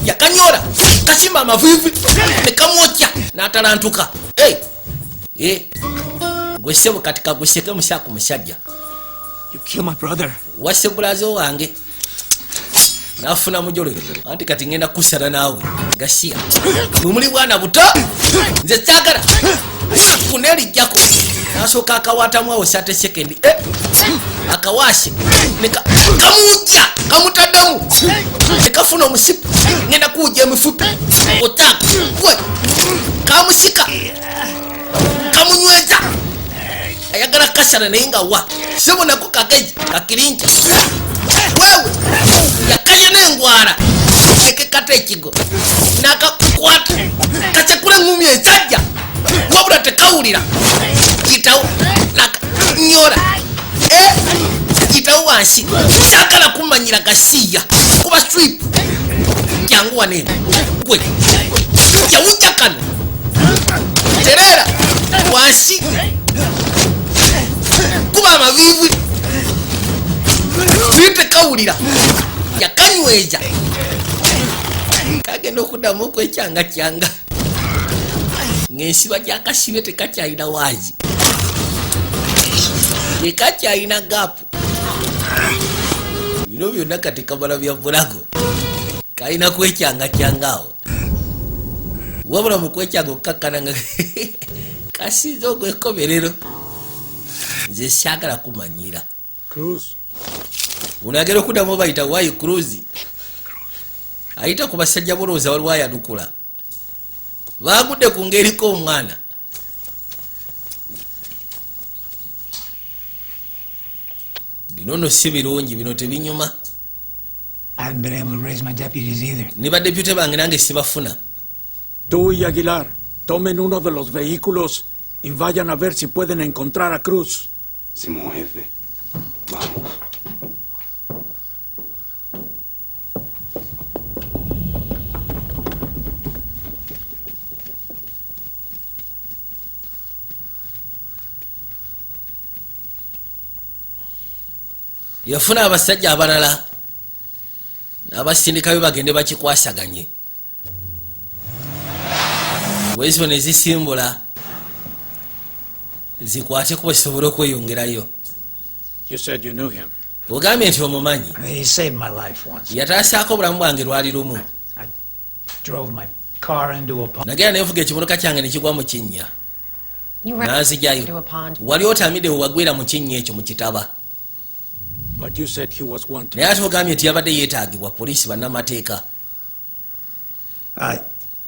yakanyola kasimba amaviivi ne kamwokya n'atalantuka. Hey! Eh! Gwe ssebo kati kaguseke musaku musajja. You killed my brother. Wasse bulazo wange nafuna mujolero anti kati ngenda kusala naawe gasiya bwe muli bwana buto nze kyagala kunerijjako nasooka akawaatamu awo sate sekendi akawaase kamujja kamutaddemu nekafuna omusipi ngenda kuwujja emifupi otaaka gwe kamusika kamunyweza ayagala kasala naye nga wa sebo nako kageji kakirinca wewe yakanya n'engwara nekekata ekigo nakakwata kasekula engumi ensajja wabula tekawulira kitawo nakanyora kitawo wansi kyagala kumanyira gasiya kuba strip jangu wanene gwe yawujja kano terera wansi kuba amaviivi tekawulira yakanyweza kagenda okuddamu okwekyangakyanga ng'ensiba gyakasibye tekakyalina waazi tekakyalina gaapu bino byonna kati kamala bya bulago kalina kwekyangakyanga awo wabula mu kwekyanga okukakkana nga kasiza ogw'ekkomerero nze saagala kumanyira. Ono agenda okuddamu bayita Wayi Cruz ayita ku basajja bolowooza waliwo ayanukula baagudde ku ng'eriko omwana. Bino nno si birungi, bino tebinyuma. I haven't been able to raise my deputies either. Ne badepute bange nange sibafuna. Tú y Aguilar, tomen uno de los vehículos y vayan a ver si pueden encontrar a Cruz. Simón, jefe. Vamos. Yafuna abasajja abalala n'abasindikayo bagende bakikwasaganye wezo ne zisimbula zikwate kuba zisobole okweyongerayo. You said you knew him. Ogambye nti omumanyi. He saved my life once. Yataasaako obulamu bwange lwali lumu. I drove my car into a pond. Nagenda nenvuga ekimotoka kyange ne kigwa mu kinnya You ran n'anzigyayo. into a pond. Wali otamidde we wagwera mu kinnya ekyo mu kitaba. But you said he was wanted. Naye ate ogambye nti yabadde yeetaagibwa poliisi bannamateeka.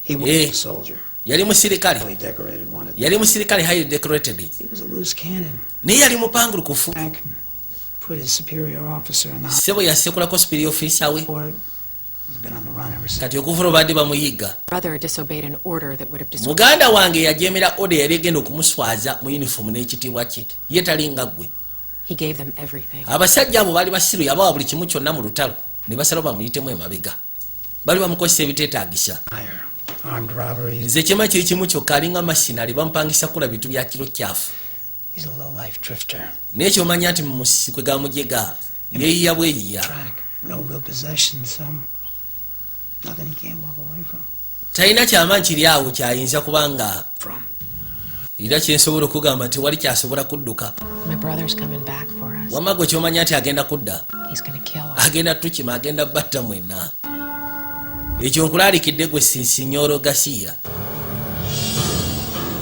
He was Eh. a soldier. Yali musirikale. Highly decorated one. Yali musirikale highly decorated. He was a loose cannon. Naye yali mupangulukufu. Back and put his superior officer in the Ssebo yasekulako superior officer we. court. He's been on the run ever since. Kati okuva olwo badde bamuyigga. Brother disobeyed an order that would have disgraced Muganda wange yajemera order yali egenda okumuswaza mu uniform n'ekitiibwa kye. Ye talinga ggwe. He gave them everything. Abasajja abo baali basiru yabawa buli kimu kyonna mu lutalo ne basalawo bamuyitemu emabega. Bali bamukozesa ebiteetaagisa. Hire, armed robberies. Nze kyema kiri kimu kyokka alinga masinali bamupangisa kukola bintu bya kiro kyafu. He's a low-life drifter. Naye ky'omanya nti mu musisi kwe gamujega yeeyiya bweyiya. Track, no real possessions, so nothing he can't walk away from. Talina kyamaanyi kiri awo kyayinza kubanga From. era kyensobola okugamba nti wali kyasobola kudduka. My brother's coming back for us. Wamma gwe ky'omanya nti agenda kudda. He's gonna kill us. Agenda tukima agenda batta mwenna. Ekyo nkulaalikidde gwe Sinsinyoro Gasiya.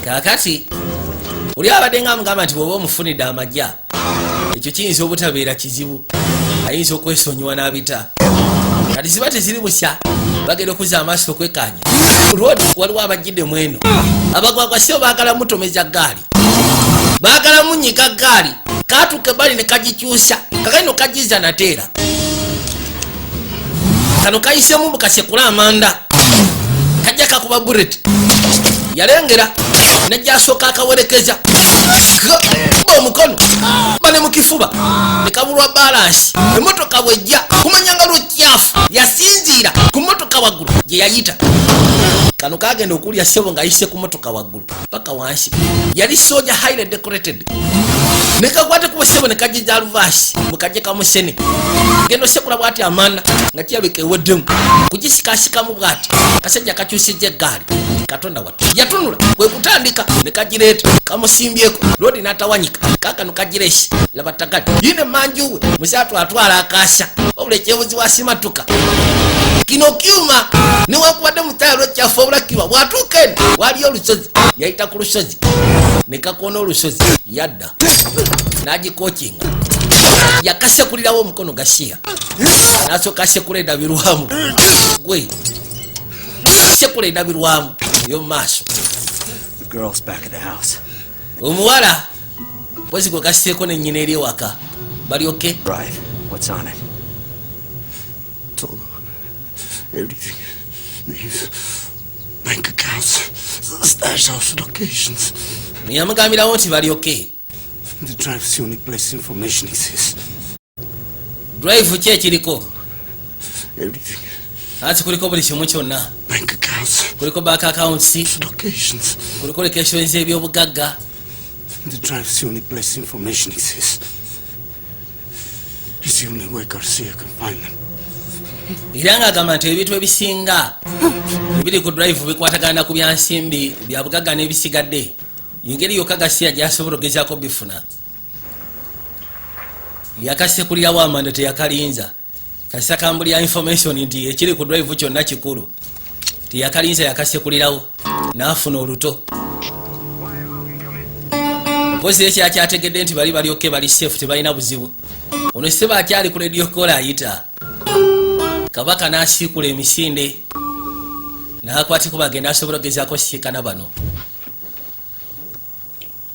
Kaakati oli abadde nga amugamba nti bw'oba omufunidde amagya ekyo kiyinza obutabeera kizibu ayinza okwesonyiwa n'abita. Kati ziba teziri busya bagenda okuzza amaaso okwekkaanya. Road waliwo abajjidde mu eno abagwagwa si baagala mutomeza ggaali baagala munyiga ggaali kaatuuka ebbali ne kagikyusa kakali no kagiza nateera kano kayisemu mukasekula amanda kajja kakuba bullet yalengera najja asooka akawerekeza kuba omukono kuba ne mukifuba ne kabulwa balansi emmotoka bwejja kumanya nga lukyafu yasinziira ku mmotoka waggulu Gye yayita kano kagenda okulya ssebo ng'ayise ku motoka waggulu paka wansi. Yali soja highly decorated, ne kakwata kuba ssebo ne kajija luvaasi mukajje kamusene. Genda osekula bwati amanda nga kirabika eweddemu kugisikasikamu bwati. Kasajja kakyusijja eggaali. Katonda wattu, yatunula kwe kutandika ne kagireeta kamusimbyeko lodi n'atawanyika. Kakano kagireesi laba tagali yine manjuwe musatu atwala akasa wabula ekyebuzi wasimatuka kino kyuma newankubadde mutayalo kyaffe obulakirwa. Bwatuuka eno waliyo olusozi, yayita ku lusozi ne kakoona olusozi, yadda n'agikokinga. Yakasekulirawo omukono gasiya, nasooka asekula endabirwamu, gwe sekula endabirwamu ey'omu maaso. The girl's back at the house. Omuwala mpozi gwe gaseeko nennyina eri ewaka balyoke. Drive. What's on it? Todo. Everything. Names, bank accounts, stash house locations. Yamugambirawo nti balyoke. The drive's the only place information exists. Drive ki ekiriko? Everything. Anti kuliko buli kimu kyonna. Bank accounts, Kuliko bank accounts, locations. kuliko locations ebyobugagga. The drive's the only place information exists. It's the only way Garcia can find them. Era ng'agamba nti ebintu ebisinga ebiri ku drive bikwatagana ku byansimbi, bya bugagga n'ebisigadde. Engeri yokka Gasiya gy'asobola ogezaako bifuna. Yakasekulirawo amanda, teyakalinza kasita kambuli ya information nti ekiri ku drive kyonna kikulu. Teyakalinza, yakasekulirawo n'afuna oluto. Mpozi ekyakyategedde nti bali balyoke, bali safe, tebalina buzibu. Ono seba akyali ku radio call ayita kabaka n'asiikula emisinde n'akwatiko bagenda asobola ogezaako siikana bano.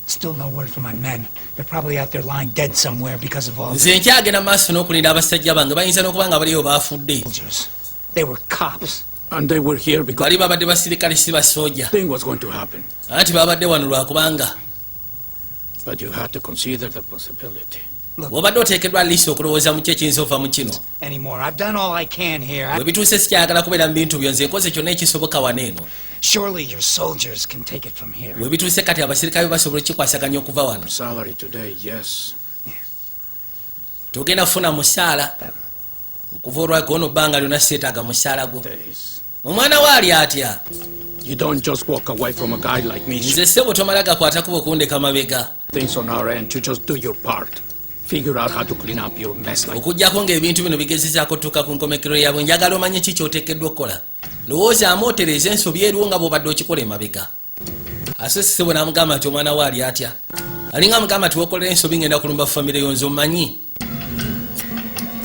Still no word from my men. They're probably out there lying dead somewhere because of all Nze nkyagenda maaso n'okulinda abasajja bange, bayinza n'okuba nga baliyo baafudde. Soldiers. They were cops. And they were here because Bali babadde basirikale, si basooja. thing was going to happen. Anti babadde wano lwakubanga. But you had to consider the possibility. Wabadde oteekeddwa liisi okulowooza mu ki ekiyinza ova mu kino. Anymore. I've done all I can here. Bwe bituuse sikyayagala kubeera mu bintu byo, nze nkoze kyonna ekisoboka wano eno. Surely your soldiers can take it from here. Bwe bituuse kati abasirikale basobola okikwasaganya okuva wano. Salary today, yes. Togenda kufuna musaala okuva olwako ono bbanga lyonna, seetaaga musaala gwo. Days. Omwana we ali atya? You don't just walk away from a guy like me. Nze ssebo tomala gakwata kuba okundeka mabega. Things on our end, you just do your part. Figure out how to clean up your mess like Okugjako ng'ebintu bino bigezezaako tuuka ku nkomekero yabwe, njagala omanye ki kyoteekeddwa okukola. Lowoozaamu otereeza ensobi eriwo nga bw'obadde okikola emabega. Ate ssebo n'amugamba nti omwana we ali atya? Alinga amugamba nti wokolera ensobi ngenda kulumba famire yo. Nze omanyi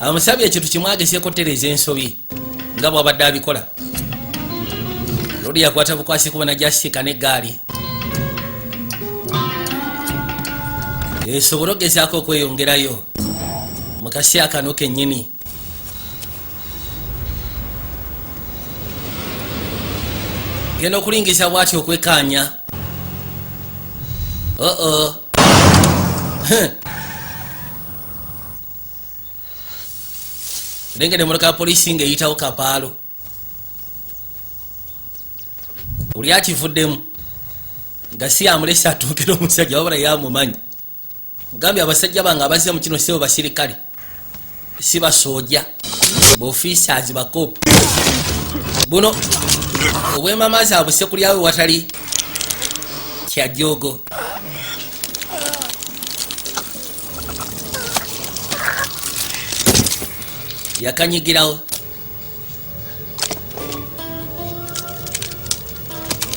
amusabye ekintu kimu, agezeeko tereeza ensobi nga bw'abadde abikola. Lodi yakwata bukwasi kuba najja asiika n'eggaali esobole ogezaako okweyongerayo mu kaseera kano kennyini. Genda okulingiza bw'ati okwekaanya oo lengere emotoka ya poliisi ng'eyitawo kapaalo. Oli akivuddemu nga si amulese atuuke n'omusajja, wabula yamumanyi. Mugambye abasajja bange abazze mu kino sebo basirikale, si basoja, ba officers, ba cop. Buno obwemamaazi abusekulyawe watali kyajogo. Yakanyigirawo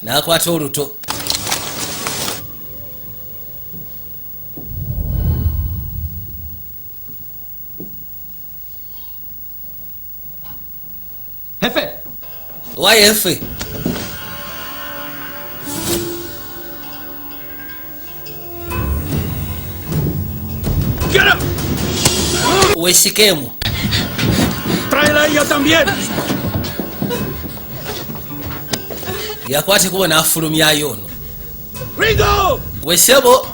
n'akwata oluto. Jefe! Wayefe. Get him! Wesikemu. ¡Tráela a ella también! Yakwata ekubo n'afulumyayo ono. Ringo! Wesebo.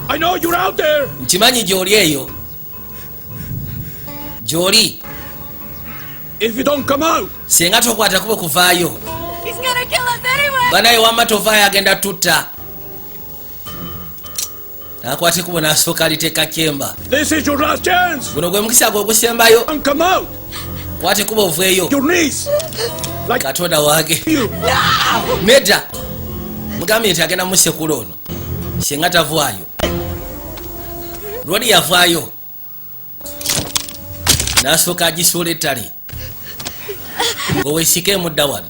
I know you're out there! Nkimanyi gy'oli eyo, gy'oli. If you don't come out, Singa tokwata kuba kuvaayo. He's gonna kill us anyway! Banaye wamma tovaayo, agenda tutta. Nakwata ekubo n'asooka aliteeka kyemba. This is your last chance. Guno gwe mukisa gwe ogusembayo. Don't come out. Kwata ekubo oveeyo. Your knees. Like Katonda wange. you. Nedda, mugambye nti agenda musekula ono singa tavaayo. Lwali yavaayo n'asooka agisuula ettale gweweesika emudda wano.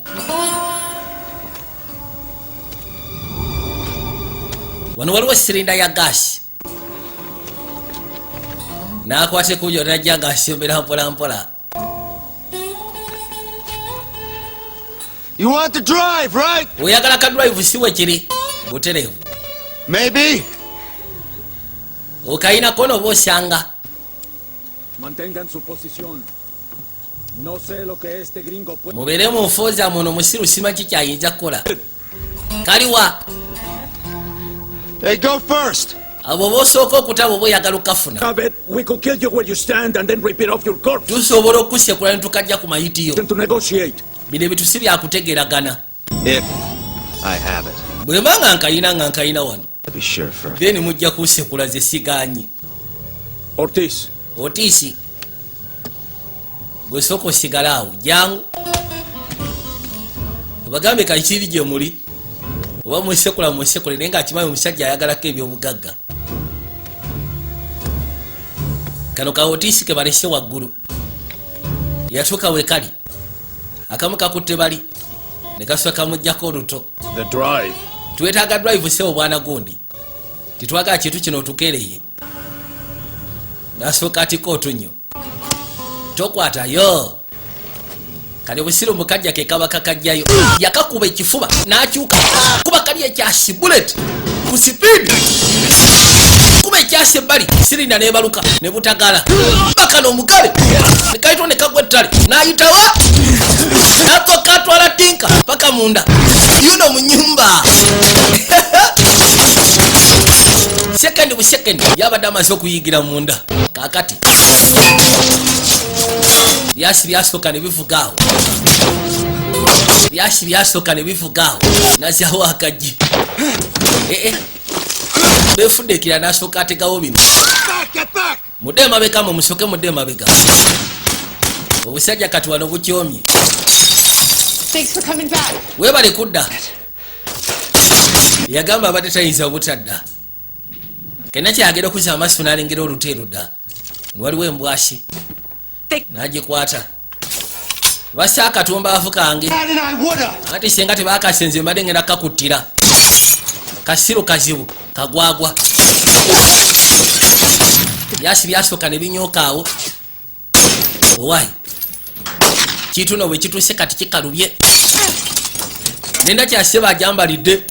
Wano waliwo sirinda ya gaasi, n'akwata ekujo najja ng'asembera mpola mpola. You want the drive, right? Oyagala ka drive, si we kiri butereevu? Maybe. Okayinako noba osanga. Mantengan su posición. No sé lo que este gringo puede. Mubeere mu nfooza muno, musiru simanyi kyayinza kukola. Kaliwa? Hey, go first. Abo boosooka okutaba oba oyagala okukafuna. Have it. We could kill you where you stand and then rip it off your corpse. Tusobola okusekula ne tukajja ku mayitiyo. To negotiate. Bino ebintu si byakutegeeragana. If I have it. Bwe mba nga nkayina, nga nkayina wano. Be sure first. Then mujja kusekula ze siganye. Ortiz. Otiisi, gwe sooka osigale awo, jangu obagambe kakiri gye muli oba musekula musekule, naye ngaakimanyi omusajja ayagalako ebyobugagga. Kano ka Otiisi ke balese waggulu, yatuuka we kali akamu kakutte bali ne kasooka kamugjako oluto. The drive. Twetaaga drive sebo, bwana gundi, titwagala kintu kino otukereye. Nasooka atika otunnyo tokwatayo. Kati obusiru mukajja ke kaba kakajjayo, yakakuba ekifuba n'akyuka kuba kali ekyasi bullet ku speed, kuba ekyasi ebbali, sirinda nebaluka ne butagala bakano omugale ne kayitwa ne kagwa ettale n'ayitawa natoka atwala tinka paka munda yuno mu nyumba. Sekendi bu sekendi yabadde amaze okuyigira munda. Kakati byasi byasooka ne bivuga awo, byasi byasooka ne bivuga awo, nazyawo akaggi. Ee, befudde ekira n'asooka ategawo bino. Back, get back! Mudde emabega mwe, musooke mudde emabega. Obusajja kati wano bukyomye. Thanks for coming back. Weebale kudda. Yagamba abadde tayinza obutadda. Kena kyagenda okuzza amaaso n'alengera oluta erudda waliwo embwasi n'agikwata basa akatumbaavu kange. Dad and I woulda. Anti senga tebakasenze mbadde ngenda kakuttira. Kasiru kazibu kagwagwa. Byasi byasooka ne binyooka awo. Owaayi, kituno bwe kituuse kati kikalubye nenda kyase bajambalidde.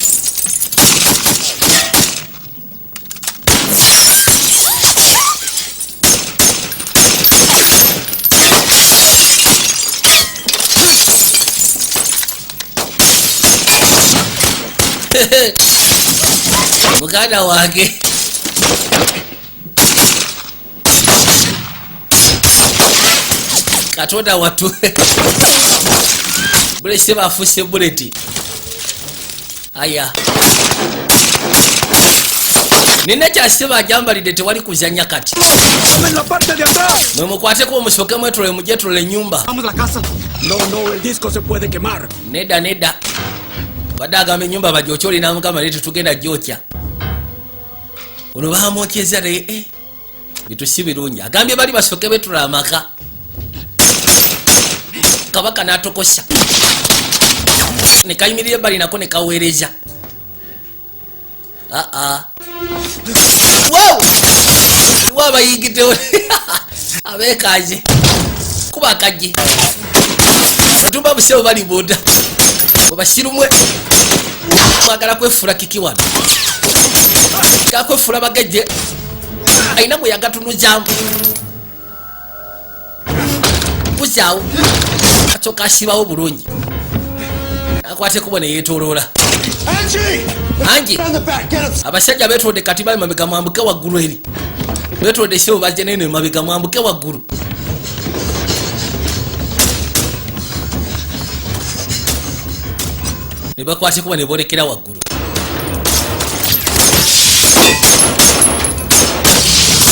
Muganda wange, Katonda watu bulese bafuuse buleti. Aya, nina kyase bajambalidde, tewali kuzanya kati. ¡Tomen la parte de atrás! Mwe mukwateko omusoke mwetole mujetole enyumba. Vamos a la casa. No, no, el disco se puede quemar. Nedda, nedda, badde agamba enyumba bagyokya, oli namugamba naye tetugenda gyokya. Ono bamwokyeza naye bitu si birungi. Agambye bali basooke betula amaka. Kabaka n'atokosa ne kayimirira ebbali nako ne kaweereza. Aa, wow, wa abayingiddewo abeekaze kuba akaggi otumba busewo bali munda bwebasirumwe mwagala kwefuula kiki wano gakwefula bagejje alina mwe yagatunuzaamu kuzaawo asooka asibawo bulungi akwate kubo neyetoloola. Angie! Angie! Down the back, get him! Abasajja betodde kati bali mabega, mwambuke waggulu eri. Betodde sebo, bajja neno emabega, mwambuke waggulu. Ne bakwata kuba ne boolekera waggulu.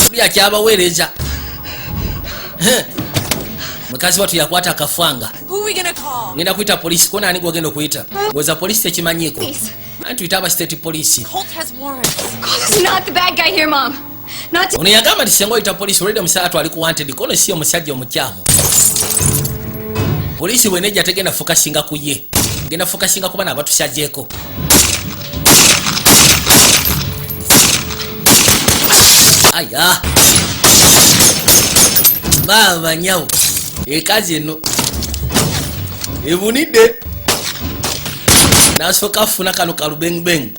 Buli akyabaweereza. Heh. Mukazi wattu yakwata akafanga. Who are we gonna call? Ngenda kuyita polisi. Kona ani gwogenda okuyita? Ngoza polisi tekimanyiiko. Anti tuyite aba state police. Colt has warrants. Colt is not the bad guy here, Mom. Not Ono yagamba nti senga oyita polisi, olwedde omusajja twali ku wanted. Kono si omusajja omukyamu. Polisi bwenejja tegenda focusinga ku ye, genda focusinga ku bana abatusagyeko. Aya maama nyawo, ekazi eno ebunidde nasooka afuna kano kalubengbeng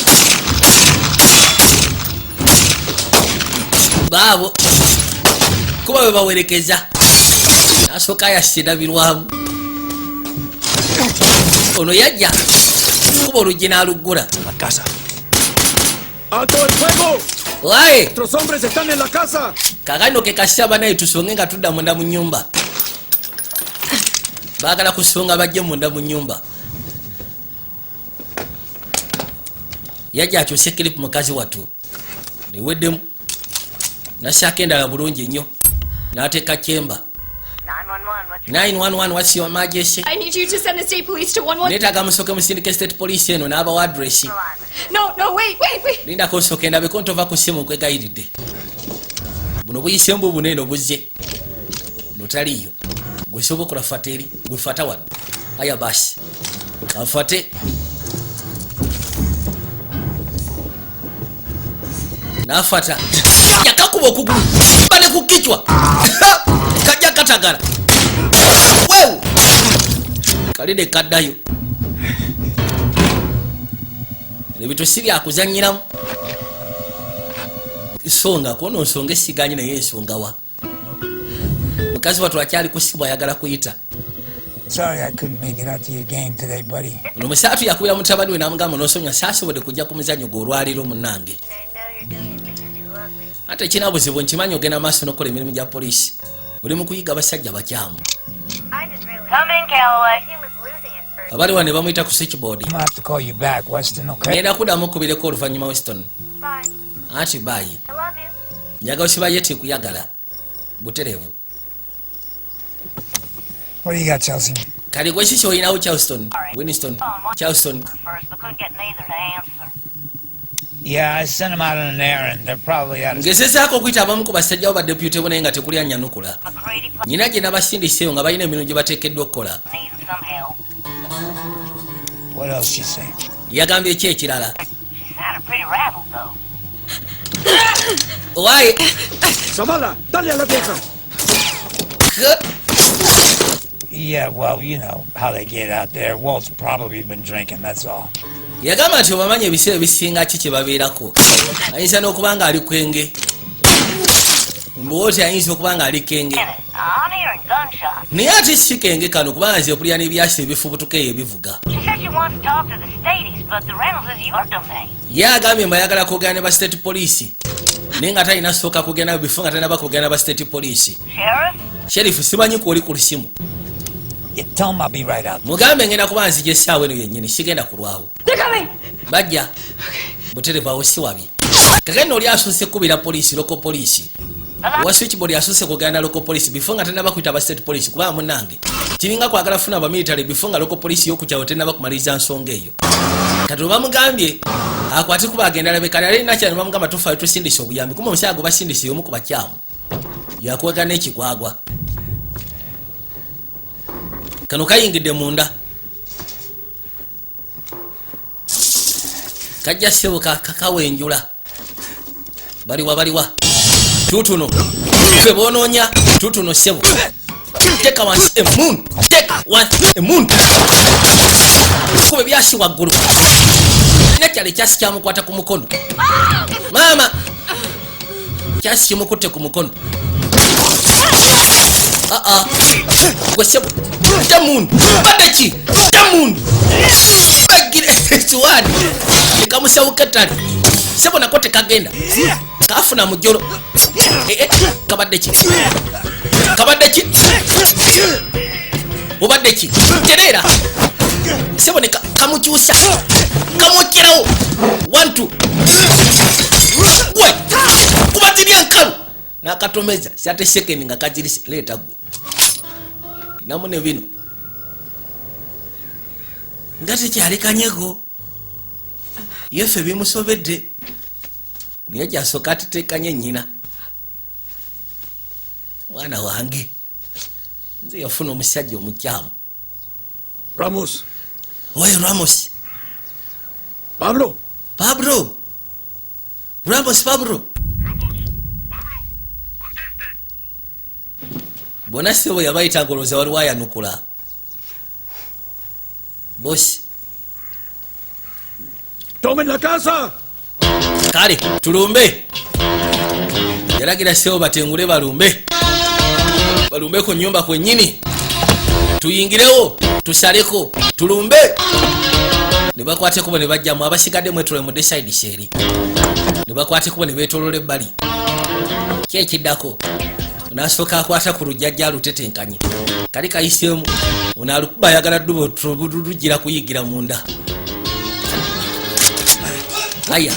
baabo kuba bwe bawerekeza, nasooka ayasirabirwamu. Ono yajja kuba oluggi n'aluggula. La casa. ¡Alto el fuego! Waye! ¡Nuestros hombres están en la casa! Kakano ke kasita banaye tusonge nga tudda munda mu nyumba. Baagala kusonga bajje munda mu nyumba. Yajja akyuse clip, mukazi wattu neweddemu nasyako endala bulungi nnyo n'ateeka chamber. 911, what's your emergency? I need you to send the state police to 11. Neetaaga musooke musindike state police eno n'abawa address. No, wait, wait, wait. Lindako osooke ndabeko ntova ku ssimu, nkwegayiridde. Buno buyise mbu buno eno buzze notaliiyo. Gwe sobola okola, fata eri gwe fata wano. Aya basi kanfate nafata yakakuba okugulu bane ku kichwa kajja katagala wewe kalide kaddayo. Ebintu si byakuzanyiramu. Nsonga kono nsonga esiganye naye ensonga wa mukazi wattu akyali kusibwa ayagala kuyita. Sorry I couldn't make it out to your game today, buddy. Ono musaatu yakubira mutabani we n'amugamba, nosomya saasobodde kujja ku muzannyo gw'olwaleero munnange, ate ekina buzibu, nkimanyi ogenda maaso n'okukola emirimu gya poliisi, oli mu kuyiga basajja bakyamu. Come in, Calloway. Abali wano ne bamuyita ku switchboard. I'm gonna have to call you back, Weston, okay? Ngenda kuddamu okubireko oluvannyuma, Weston. Anti bye, njagala osiba ye kuyagala butereevu. What do you got, Chelsea? Kati gwe kiki olinawo, Charleston, Winston, Charleston? First, but couldn't get neither to answer. Yeah, I sent them out on an errand. They're probably out of. Ngezezaako okuyita abamu ku basajja bo badepute bo naye nga tekuli anyanukula. McCready Nyina gye nabasindiseeyo nga balina emirimu gye bateekeddwa okukola. needing some help. What else she say? Yagambye ki ekirala? She sounded pretty rattled, though. Owaaye! ¡Zavala! ¡Dale a la vieja! Yeah, well, you know how they get out there. Walt's probably been drinking, that's all. Yagamba nti obamanyi ebiseera ebisinga ki kye babeerako, ayinza n'okuba nga ali kwenge mbuwoti, ayinza okuba nga ali kenge. I'm hearing gunshots. Naye ate si kenge kano kubanga nze mpulira n'ebyasi ebifubutuka eyo ebivuga. She said she wants to talk to the stadies, but the Reynolds is your domain. Ye agambye mbu ayagala kwogera ne ba state police naye nga talina sooka kugenda bifo nga talinaba kwogera na ba state police. Sheriff? Sheriff, simanyi kwoli ku lusimu. Yeah, tell him I'll be right out. Mugambe ngenda kuba nzija essaawa eno yennyini, sigenda kulwawo. They're coming. Bajja buterevu, awo si wabi. Kakati oli asuuse kubira poliisi, local police. Owa switchboard asuuse kwogera na local police before nga tanaba kuyita aba state police, kubanga munnange kiringa kwagala funa abamilitary before nga local police y'okukyalo tenaba kumaliriza nsonga eyo. Kati bamugambye akwate kuba agenda alabe kale ali nakyalo, bamugamba tufaayo tusindise obuyambi kuma omusajja gwe basindise omu ku bakyamu yakwega n'ekigwagwa kano kayingidde munda kajja ssebo kakawenjula. Baliwa, baliwa? Tutuno ffe bonoonya, tutuno ssebo. Teka wansi emundu, teka wansi emundu, kuba ebyasi waggulu. Nekyalo ekyasi kyamukwata ku mukono, maama, kyasi kimukutte ku mukono. Aa, gwe ssebo, temundu badde ki, temundu bagire ekiwaani tekamusawuka ettale sebo, nako tekagenda kafuna mujolo. Eh, eh, kabadde ki, kabadde ki, obadde ki? Tereera. Sebo ne kamukyusa, kamwokerawo. One, two, gwe kuba ziri enkalu n'akatomeza syate second nga kagirise. Leeta gwe namu ne bino nga tekyali kanyego yeffe bimusobedde, naye gyasooka ateteekanye nnyina. Mwana wange, nze yafuna omusajja omukyamu. Ramos. Oye, Ramos. Pablo. Pablo, Ramos, Pablo, bonna sebo yabayita ngolooza waliwo ayanukula. Bosi. Tomen la casa. Kale tulumbe. Yalagira sebo batengule balumbe, balumbe ku nyumba kwennyini, tuyingirewo, tusaleko, tulumbe. Ne bakwateko ne bajjamu abasigadde. Mwetole mu decide seeri. Ne bakwateko ne beetolola ebbali. Ki ekiddako? Onasooka akwata ku lujjajja alutetenkanye, kali kayiseemu. Ono alukuba, ayagala dduba lugira kuyigira munda. Aya,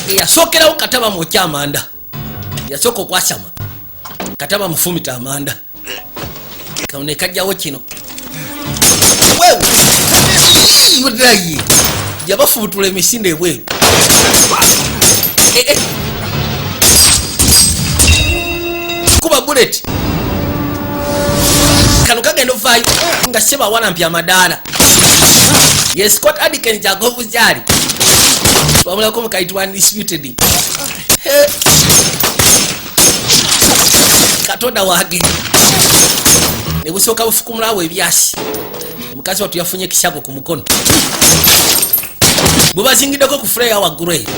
eyasookerawo kataba mwokya amanda, yasooka okwasama kataba mufumita amanda. Kano ne kajjawo kino. Wewe naye yabafubutula emisinde ebweru. Eh, eh. Kuba bullet, kano kagenda ovaayo nga sebawalampya amadaala. Ye Scott Adkins agobuzaali twamulako mukayitibwa Undisputed. Eh. Katonda wange, ne busooka bufukumulawo ebyasi. Omukazi wattu yafunye ekishago ku mukono. Bwe bazingiddeko ku fuleya waggulu eyo,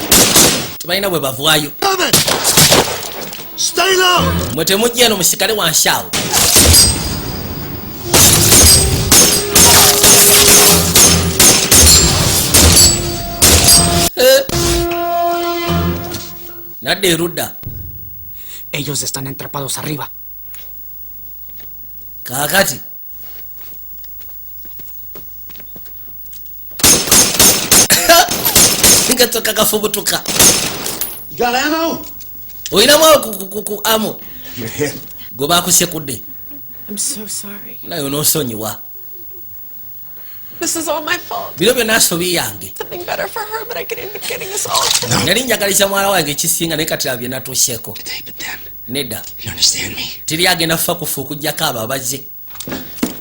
tebalina bwe bavaayo. Stay low! Mwe temujja eno, musigale wansi awo. Eh. Nadda erudda. Ellos están entrapados arriba. Kaakati ngatoka kafubutuka. You got ammo? Olinamu awo ku ammo? You're hit. Gwe bakusekudde. I'm so sorry. Naye onoosonyiwa. This is all my fault. Bino byonna nsobi yange. Something better for her, but I could end up getting us all killed. Nali njagaliza mwala wange ekisinga, naye kati abye natuusyeko. Nedda. You understand me? Teri agenda kufa kufa okugjako abo abazze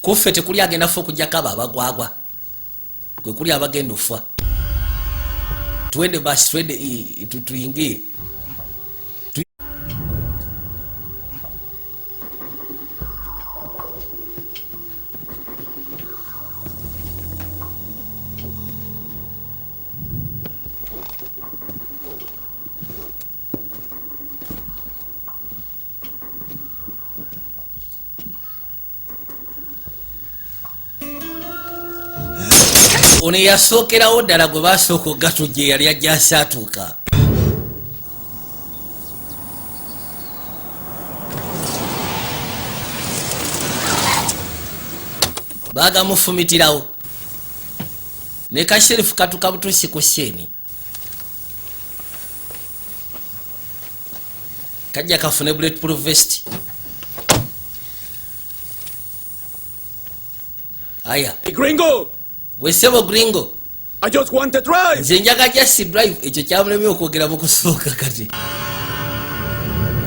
kuffe. Tekuli agenda kufa okugjako abo abagwagwa, kwe kuli abagenda ofa. Twende basi, twende tuyingie. Ono yasookerawo ddala gwe basooka ogatujja, eyali ajja asaatuuka. Bagamufumitirawo ne kasherifu katuka butuusi ku scene. Kajja kafune bulletproof vest. Aya. Hey, gringo! Gwe sebo gringo. I just want to drive! Nze njaga just drive. Ekyo kyamulemye okwogera mu kusooka. Kati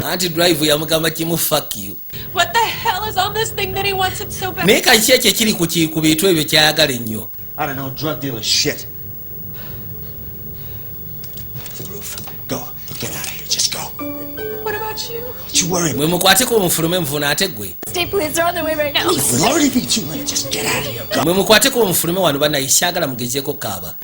anti drive yamugamba kimu, "Fuck you." What the hell is on this thing that he wants it so bad? Naye kaki ekyo ekiri ku bintu ebyo kyayagala ennyo? I don't know, drug dealer shit. The roof. Go. Get out of here. Just go. What about you? Don't you worry. Mwe mukwateko mufulume nvuna, ate gwe? State police are on their way right now. We'll already be too late. Just get out of here. Go. Mwe mukwateko mufulume wano banaye, syagala mugezeeko kaaba.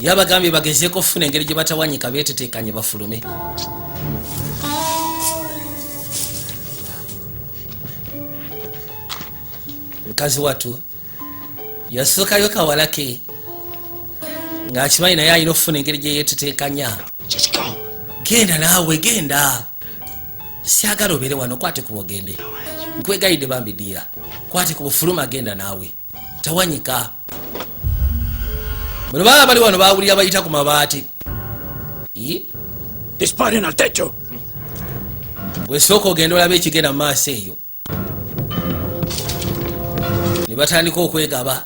Yabagambye bagezeeko okufuna engeri gye batawanyika, beeteteekanye bafulume. Mukazi wattu yasookayo kawala ke ng'akimanyi naye alina okufuna engeri gye yeeteteekanya. Just go. Genda naawe, genda, syagala obeere wano. Kwate kuba ogende, nkwegayidde bambi dear, kwate ku bufuluma, genda naawe, tawanyika. Bano baba bali wano bawulira bayita ku mabaati. Ii? Disparen al techo. Gwe sooka ogenda olaba ekigenda mu maaso eyo. Ne batandika okwegaba.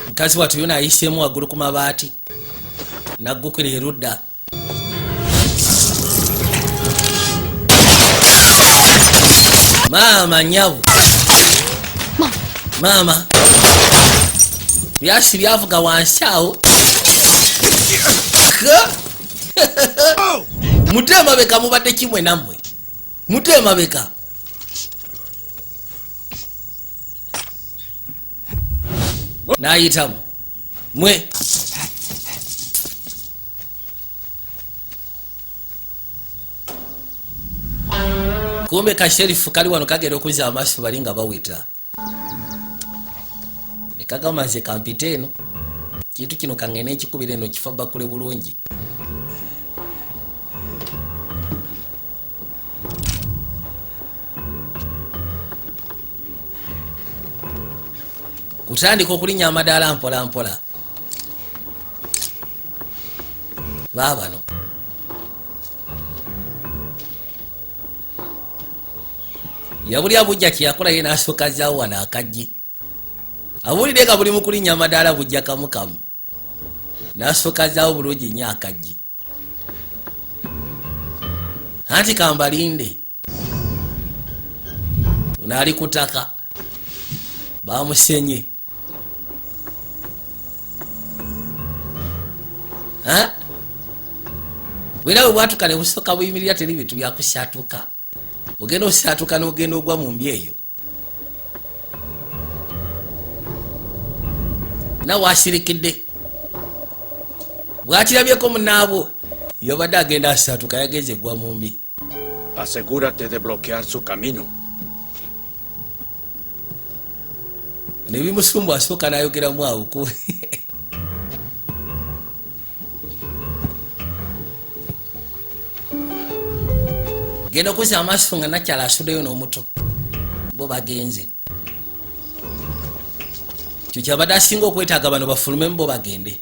Mukazi wattu yona ayiseemu waggulu ku mabaati naggukira erudda. Maama nyabu, maama, byasi byavuga wansi awo. Mute emabega, mubadde kimwe nammwe, mute emabega. N'ayitamu mwe. Kumbe kasherifu kali wano kagenda okuzza amaaso, bali nga bawita nekagamba, nze kampite eno kintu kino kangene ekikubira eno kifa bakule bulungi. Kutandika okulinnya amadaala mpola mpola. Baabano yabulya bujja kyeyakola ye n'asooka zaawo wano akaggi, awulire nga buli mu kulinnya amadaala bujja kamu kamu, n'asooka zaawo bulungi nnyo akaggi. Anti kambalinde, ono ali ku ttaka bamusenye. Ha? Bwera bwe bwatuka ne busooka buyimirira, teri bintu byakusyatuka, ogenda osyatuka n'ogenda ogwa mu mbi eyo. Nawe asirikidde bwakirabyeko munaabwo yabadde agenda asyatuka, yagenze egwa mu mbi. Asegúrate de bloquear su camino. Nebimusumbu asooka n'ayogeramu awo ku genda okuzza amaaso nga nakyala asuddeyo n'omuto, bo bagenze. Kyo kyabadde asinga okwetaaga, bano bafulumemu bo bagende.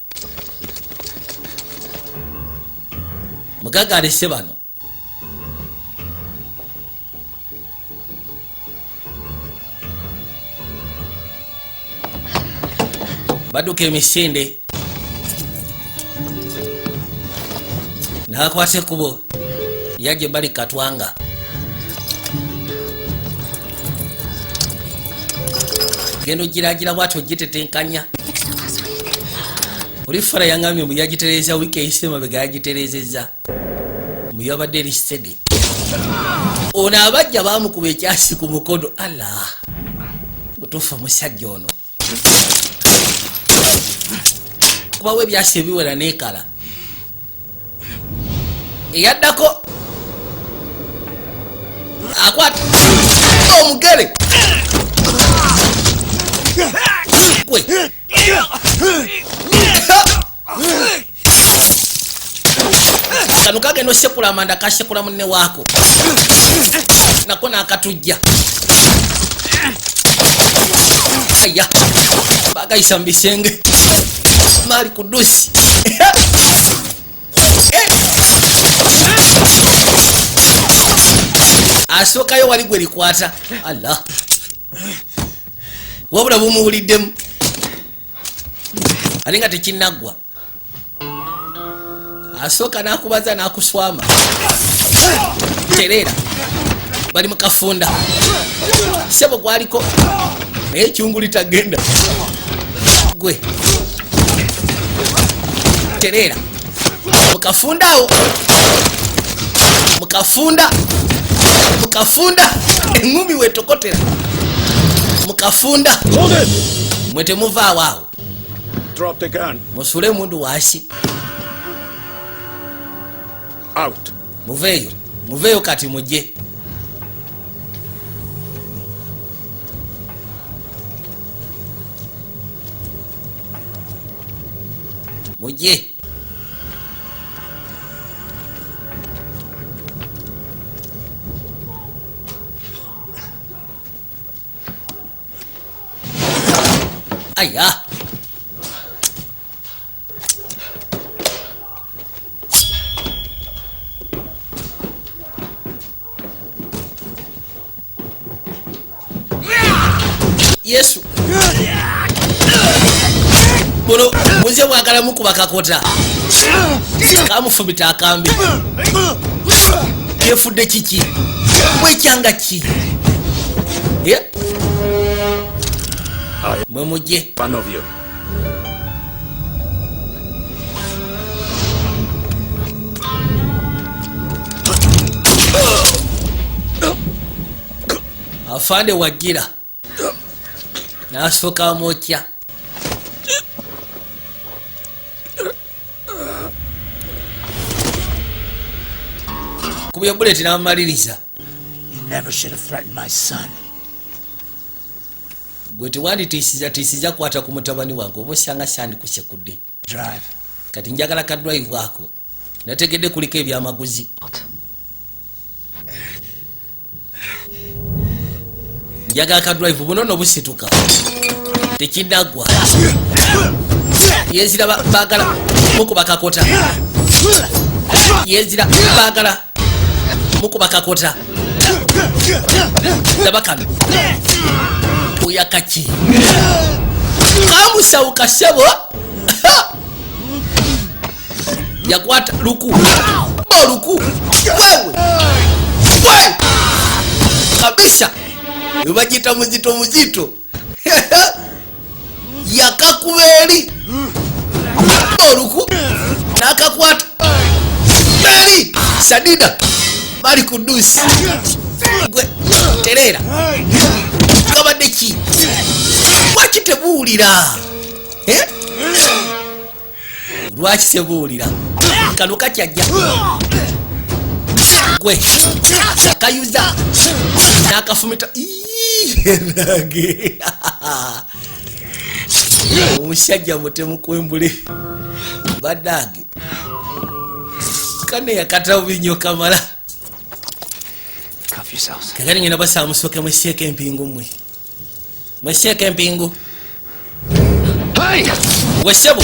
Mugagga alese bano. Badduka emisinde, n'akwata ekkubo yajja ebbali katwanga. Genda ogiragira bwati ogitetenkanya. Oli fara yaŋŋambye mbu yagitereeza wiiki eyise mabega, yagitereezezza mbu yabadde eri steady. Ono abajja baamukuba ekyasi ku mukono. Ala butuufu omusajja ono kubawo ebyasi ebiwera neekala eyaddako akwata omugere gwe. Kano kagenda osekula amanda, kasekula munne waako nako nakatujja. Aya bagayisa mu bisenge maali kudusi. Asookayo wali gwe likwata alla, wabula bumuwuliddemu ate nga tekinnaggwa. Asooka n'akubaza n'akuswama tereera. Bali mu kafunda sebo gwaliko naye ekyunguli tagenda gwe tereera mukafunda awo, mukafunda, mukafunda eŋŋumi wetokotera mukafunda. Mwe temuvaawo awo. Drop the gun. Musule emundu wansi. Out. Muveeyo, muveeyo kati mujje. Mujje. Aya, Yesu, buno muze bwagala mukuba kakota, kamufumita akambe. Yefudde kiki? Bwekyanga ki? Yeah. Mwe mujje. One of you. Afande wagira n'asooka amwokya. Kubya bullet n'amumaliriza. You never should have threatened my son. Gwe tewanditiisiza kwata ku mutabani wange, oba osanga sandikusekudde. Drive. Kati njagala ka drive ako. Nategedde kuliko ebyamaguzi. Njagala ka drive buno nno busituka. Tekinnaggwa. Yezira baagala mukuba kakota. Yezira baagala mukuba kakota. Laba kano. Oyakaki. Kamusawo kasebo. Yakwata luku. Bo luku. Wewe. Wewe. Kabisa. Bagita muzito muzito. Yakakuba eri. Bo luku. Nakakwata. Eri. Sadida. Bali kudusi. Gwe terera. Kabadde ki? Lwaki tebuwulira? Eh? Lwaki tebuwulira? Kano kakyajja. Gwe yakayuza n'akafumita. Nange. Omusajja mutemu kwembule. Baddange. Kane yakata obinyo kamala. Cuff yourselves. Kakati ngenda basaba musooke mwesseeko empingu mmwe. Mwesseeko empingu. Gwe ssebo.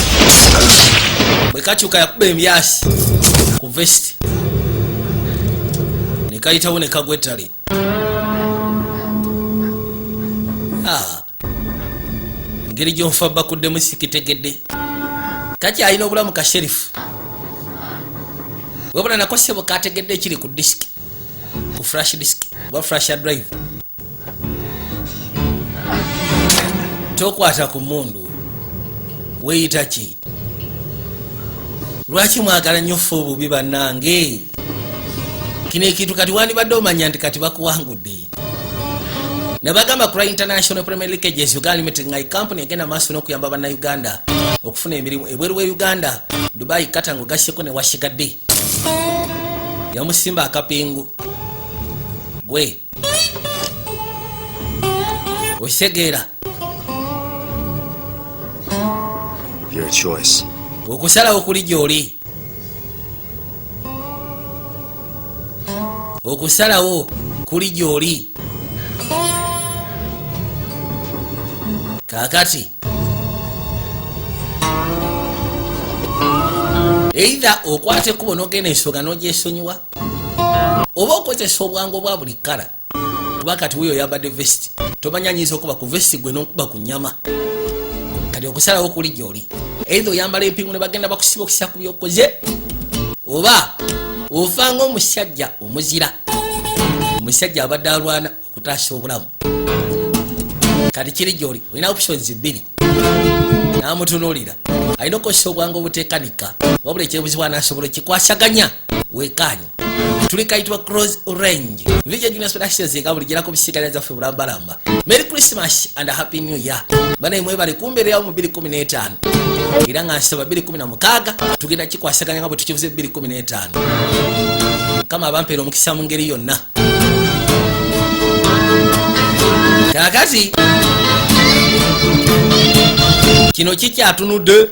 Bwe kakyuka yakuba emyasi ku vest. Ne kayitawo ne kagwa ettale. Ah. Engeri gy'onfa bakuddemu sikitegedde. Kakyalina obulamu ka sheriff. Wabula nako ssebo kategedde ekiri ku disiki. Ku flash disk oba flash drive. Tokwata ku mmundu. Weeyita ki? Lwaki mwagala nnyo ffe obubi bannange? Kino ekintu kati wandibadde omanya nti kati bakuwangudde. Ne bagamba Kura International Premier League Agency Uganda Limited nga company egenda maaso n'okuyamba bannayuganda okufuna emirimu ebweru we Uganda, Dubai, Qatar ng'ogasseko ne washigadde. Yamusimba akapingu. Gwe okitegeera. Your choice. Okusalawo kuli gy'oli. Okusalawo kuli gy'oli. Kaakati either okwata ekkubo n'ogenda ensonga n'ogyesonyiwa, oba okozesa obwangu obwa buli kkala. Kuba kati wuyo oyambadde vest, tomanya nyinza okuba ku vest gwe n'okuba ku nnyama. Kati okusalawo kuli gy'oli. Either oyambala empingu ne bagenda bakusiba okukisa ku by'okoze, oba ofa ng'omusajja omuzira. Omusajja abadde alwana okutaasa obulamu. Kati kiri gy'oli, olina options bbiri. N'amutunuulira. Alina okukozesa obwangu obuteekanika, wabula ekyebuzibwa anaasobola okikwasaganya weekaanye. Tuli kayitibwa Cross Range. VJ Junior Productions nga bulijjo kubisigala zaffe bulambalamba. Merry Christmas and a Happy New Year. Bana mwebale kumbeererawo mu 2015. Era nga nsaba 2016 tugenda kikwasaganya nga bwe tukivuze 2015. Mukama abampeera omukisa mu ngeri yonna. Kaakati Kino kikyatunudde,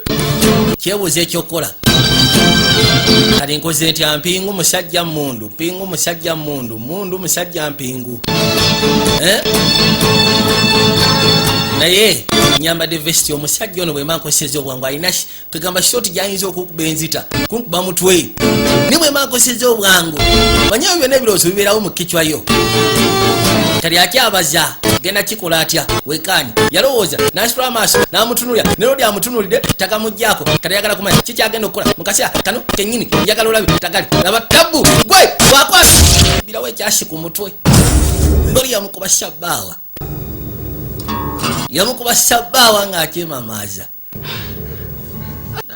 kyebuuza ekyokukola. Kati nkoze ntya? Mpingu musajja mundu, mpingu musajja mundu, mundu musajja mpingu. Eh? Naye nyambadde vesti. Omusajja ono bwema nkoseza obwangu alina kegamba shot gyayinza okukuba enzita kunkuba mutwe, ne bwema nkoseza obwangu. Manyewo byonna ebirowoozo bibeerawo mu kicwayo. Kati akyabaza genda kikola atya? Wekaanyi, yalowooza n'asitula amaaso n'amutunulira, ne lodi amutunulidde takamuggyako. Kati ayagala kumanya kikyagenda okukola mu kaseera kano kennyini. Njagala olabe tagali laba tabbu gwe wakwata birawo ekyasi ku mutwe. Loli yamukuba shabbaawa, yamukuba shabbaawa ng'akyemamaaza,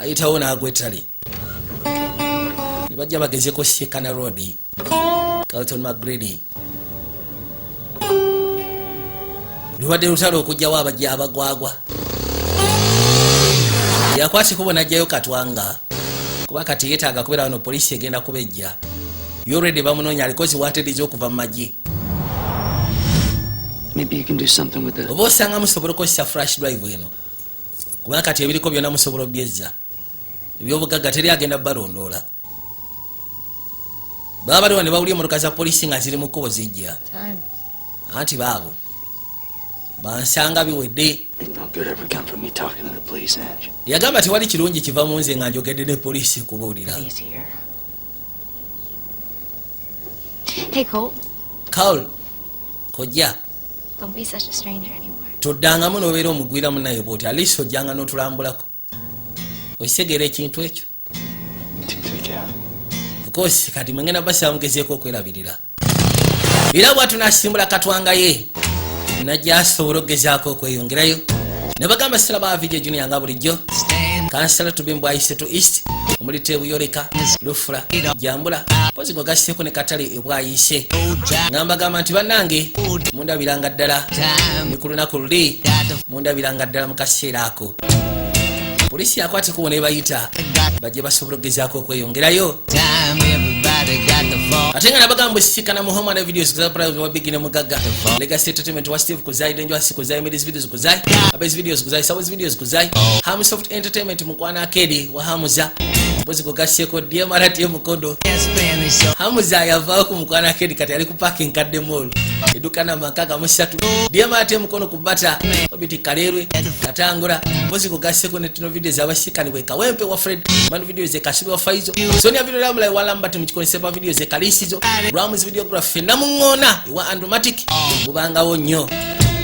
ayitawo n'agwa ettale. Ne bajja bagezeko sekana rodi Carlton McGrady. Lubadde lutalo okugjawo abajja abagwagwa. Yakwata ekubo najjayo Katwanga, kuba kati yeetaaga kubeera wano. Poliisi egenda kubejja already bamunoonya, aliko zi wanted okuva mu magye. Maybe you can do something with the. Oba osanga musobola okukozesa flash drive eno, kubanga kati ebiriko byonna musobola obyezza ebyobugagga, teri agenda balondoola. Baba baliwo ne bawulya emotoka za poliisi nga ziri mu kkubo zijja. Time. Anti baabo bansanga biwedde. Ain't no good ever come from me talking to the police, Ange. Yagamba tewali kirungi kiva mu nze nga njogedde ne poliisi kubuulira. He's here. Hey, Colt. Carl, kojja. Don't be such a stranger anymore. Toddangamu n'obeera omugwira munaye bwoti. Aliisi ojjanga n'otulambulako, okitegeera ekintu ekyo? Of course, kati mwengenda basaba mugezeeko okwerabirira. Era bwatu nasimbula Katwanga ye najja asobola okugezaako okweyongerayo. Ne bagamba siraba video junior nga bulijjo. Kansala tube mbwayise to east omuli Tebuyoleka, Lufula, Jambula, pozi gwe gasseko ne Katale ebwayise. Nga mbagamba nti bannange mundabiranga ddala ne ku lunaku luli, mundabiranga ddala mu kaseera ako. Poliisi yakwatekubo ne bayita bajje basobola okugezaako okweyongerayo. Ate nga nabagamba bwesisikana mu home and videos wa Big ne Mugagga Legacy Entertainment wa Steve Kuzai, Dangerous Kuzai, Medis Videos Kuzai, Abes Videos Kuzai, Sawes Videos Kuzai, Hamsoft Entertainment, Mukwana Kedi wa Hamuza, mpozi kugasseko DMRT Mukondo. Hamuza yavaako ku Mukwana Kedi, kati ali ku parking Kadde Mall, edduka namba 63. DMRT Mukono ku Bata Obiti Kalerwe Katangula, mpozi kugasseko ne Tino Videos abasikanibwe Kawempe wa Fred Man Videos, Ekasubi wa Faizo, Sonia Video Lamula wa Lambert Mukikoni, Videos Ekalisizo, Rams Videography, Namuŋŋoona ewa Andromatic bubangawo nnyo.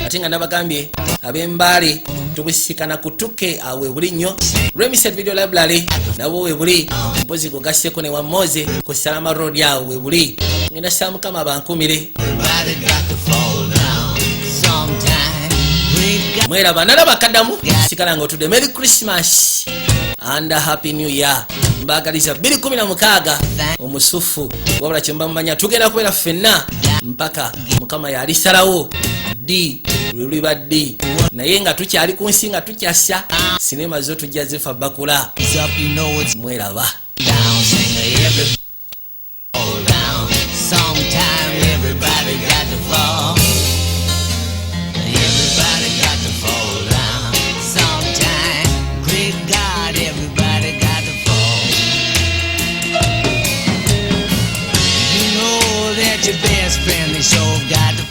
Ate nga nabagambye ab'Embaale tubusikana kutuke awe buli nnyo. Remiset Video Library nabo we buli, mpozi kugasseko ne wa Moze ku Salama Road awo we buli. Ngenda saba Mukama bankumire. Mweraba nalaba kaddamu sigala nga otudde. Merry Christmas and a Happy New Year. Mbagaliza 2016 omusufu. Wabula kyemba mumanya, tugenda kubeera ffenna mpaka Mukama yalisalawo ddi lwe luliba ddi, naye nga tukyali ku nsi nga tukyassa sinema zo tujja zifa bakula. Mweraba. Sometime everybody got to fall. Everybody got to fall down. Sometime, great God, everybody got to fall. You know that your best friend, they sure got to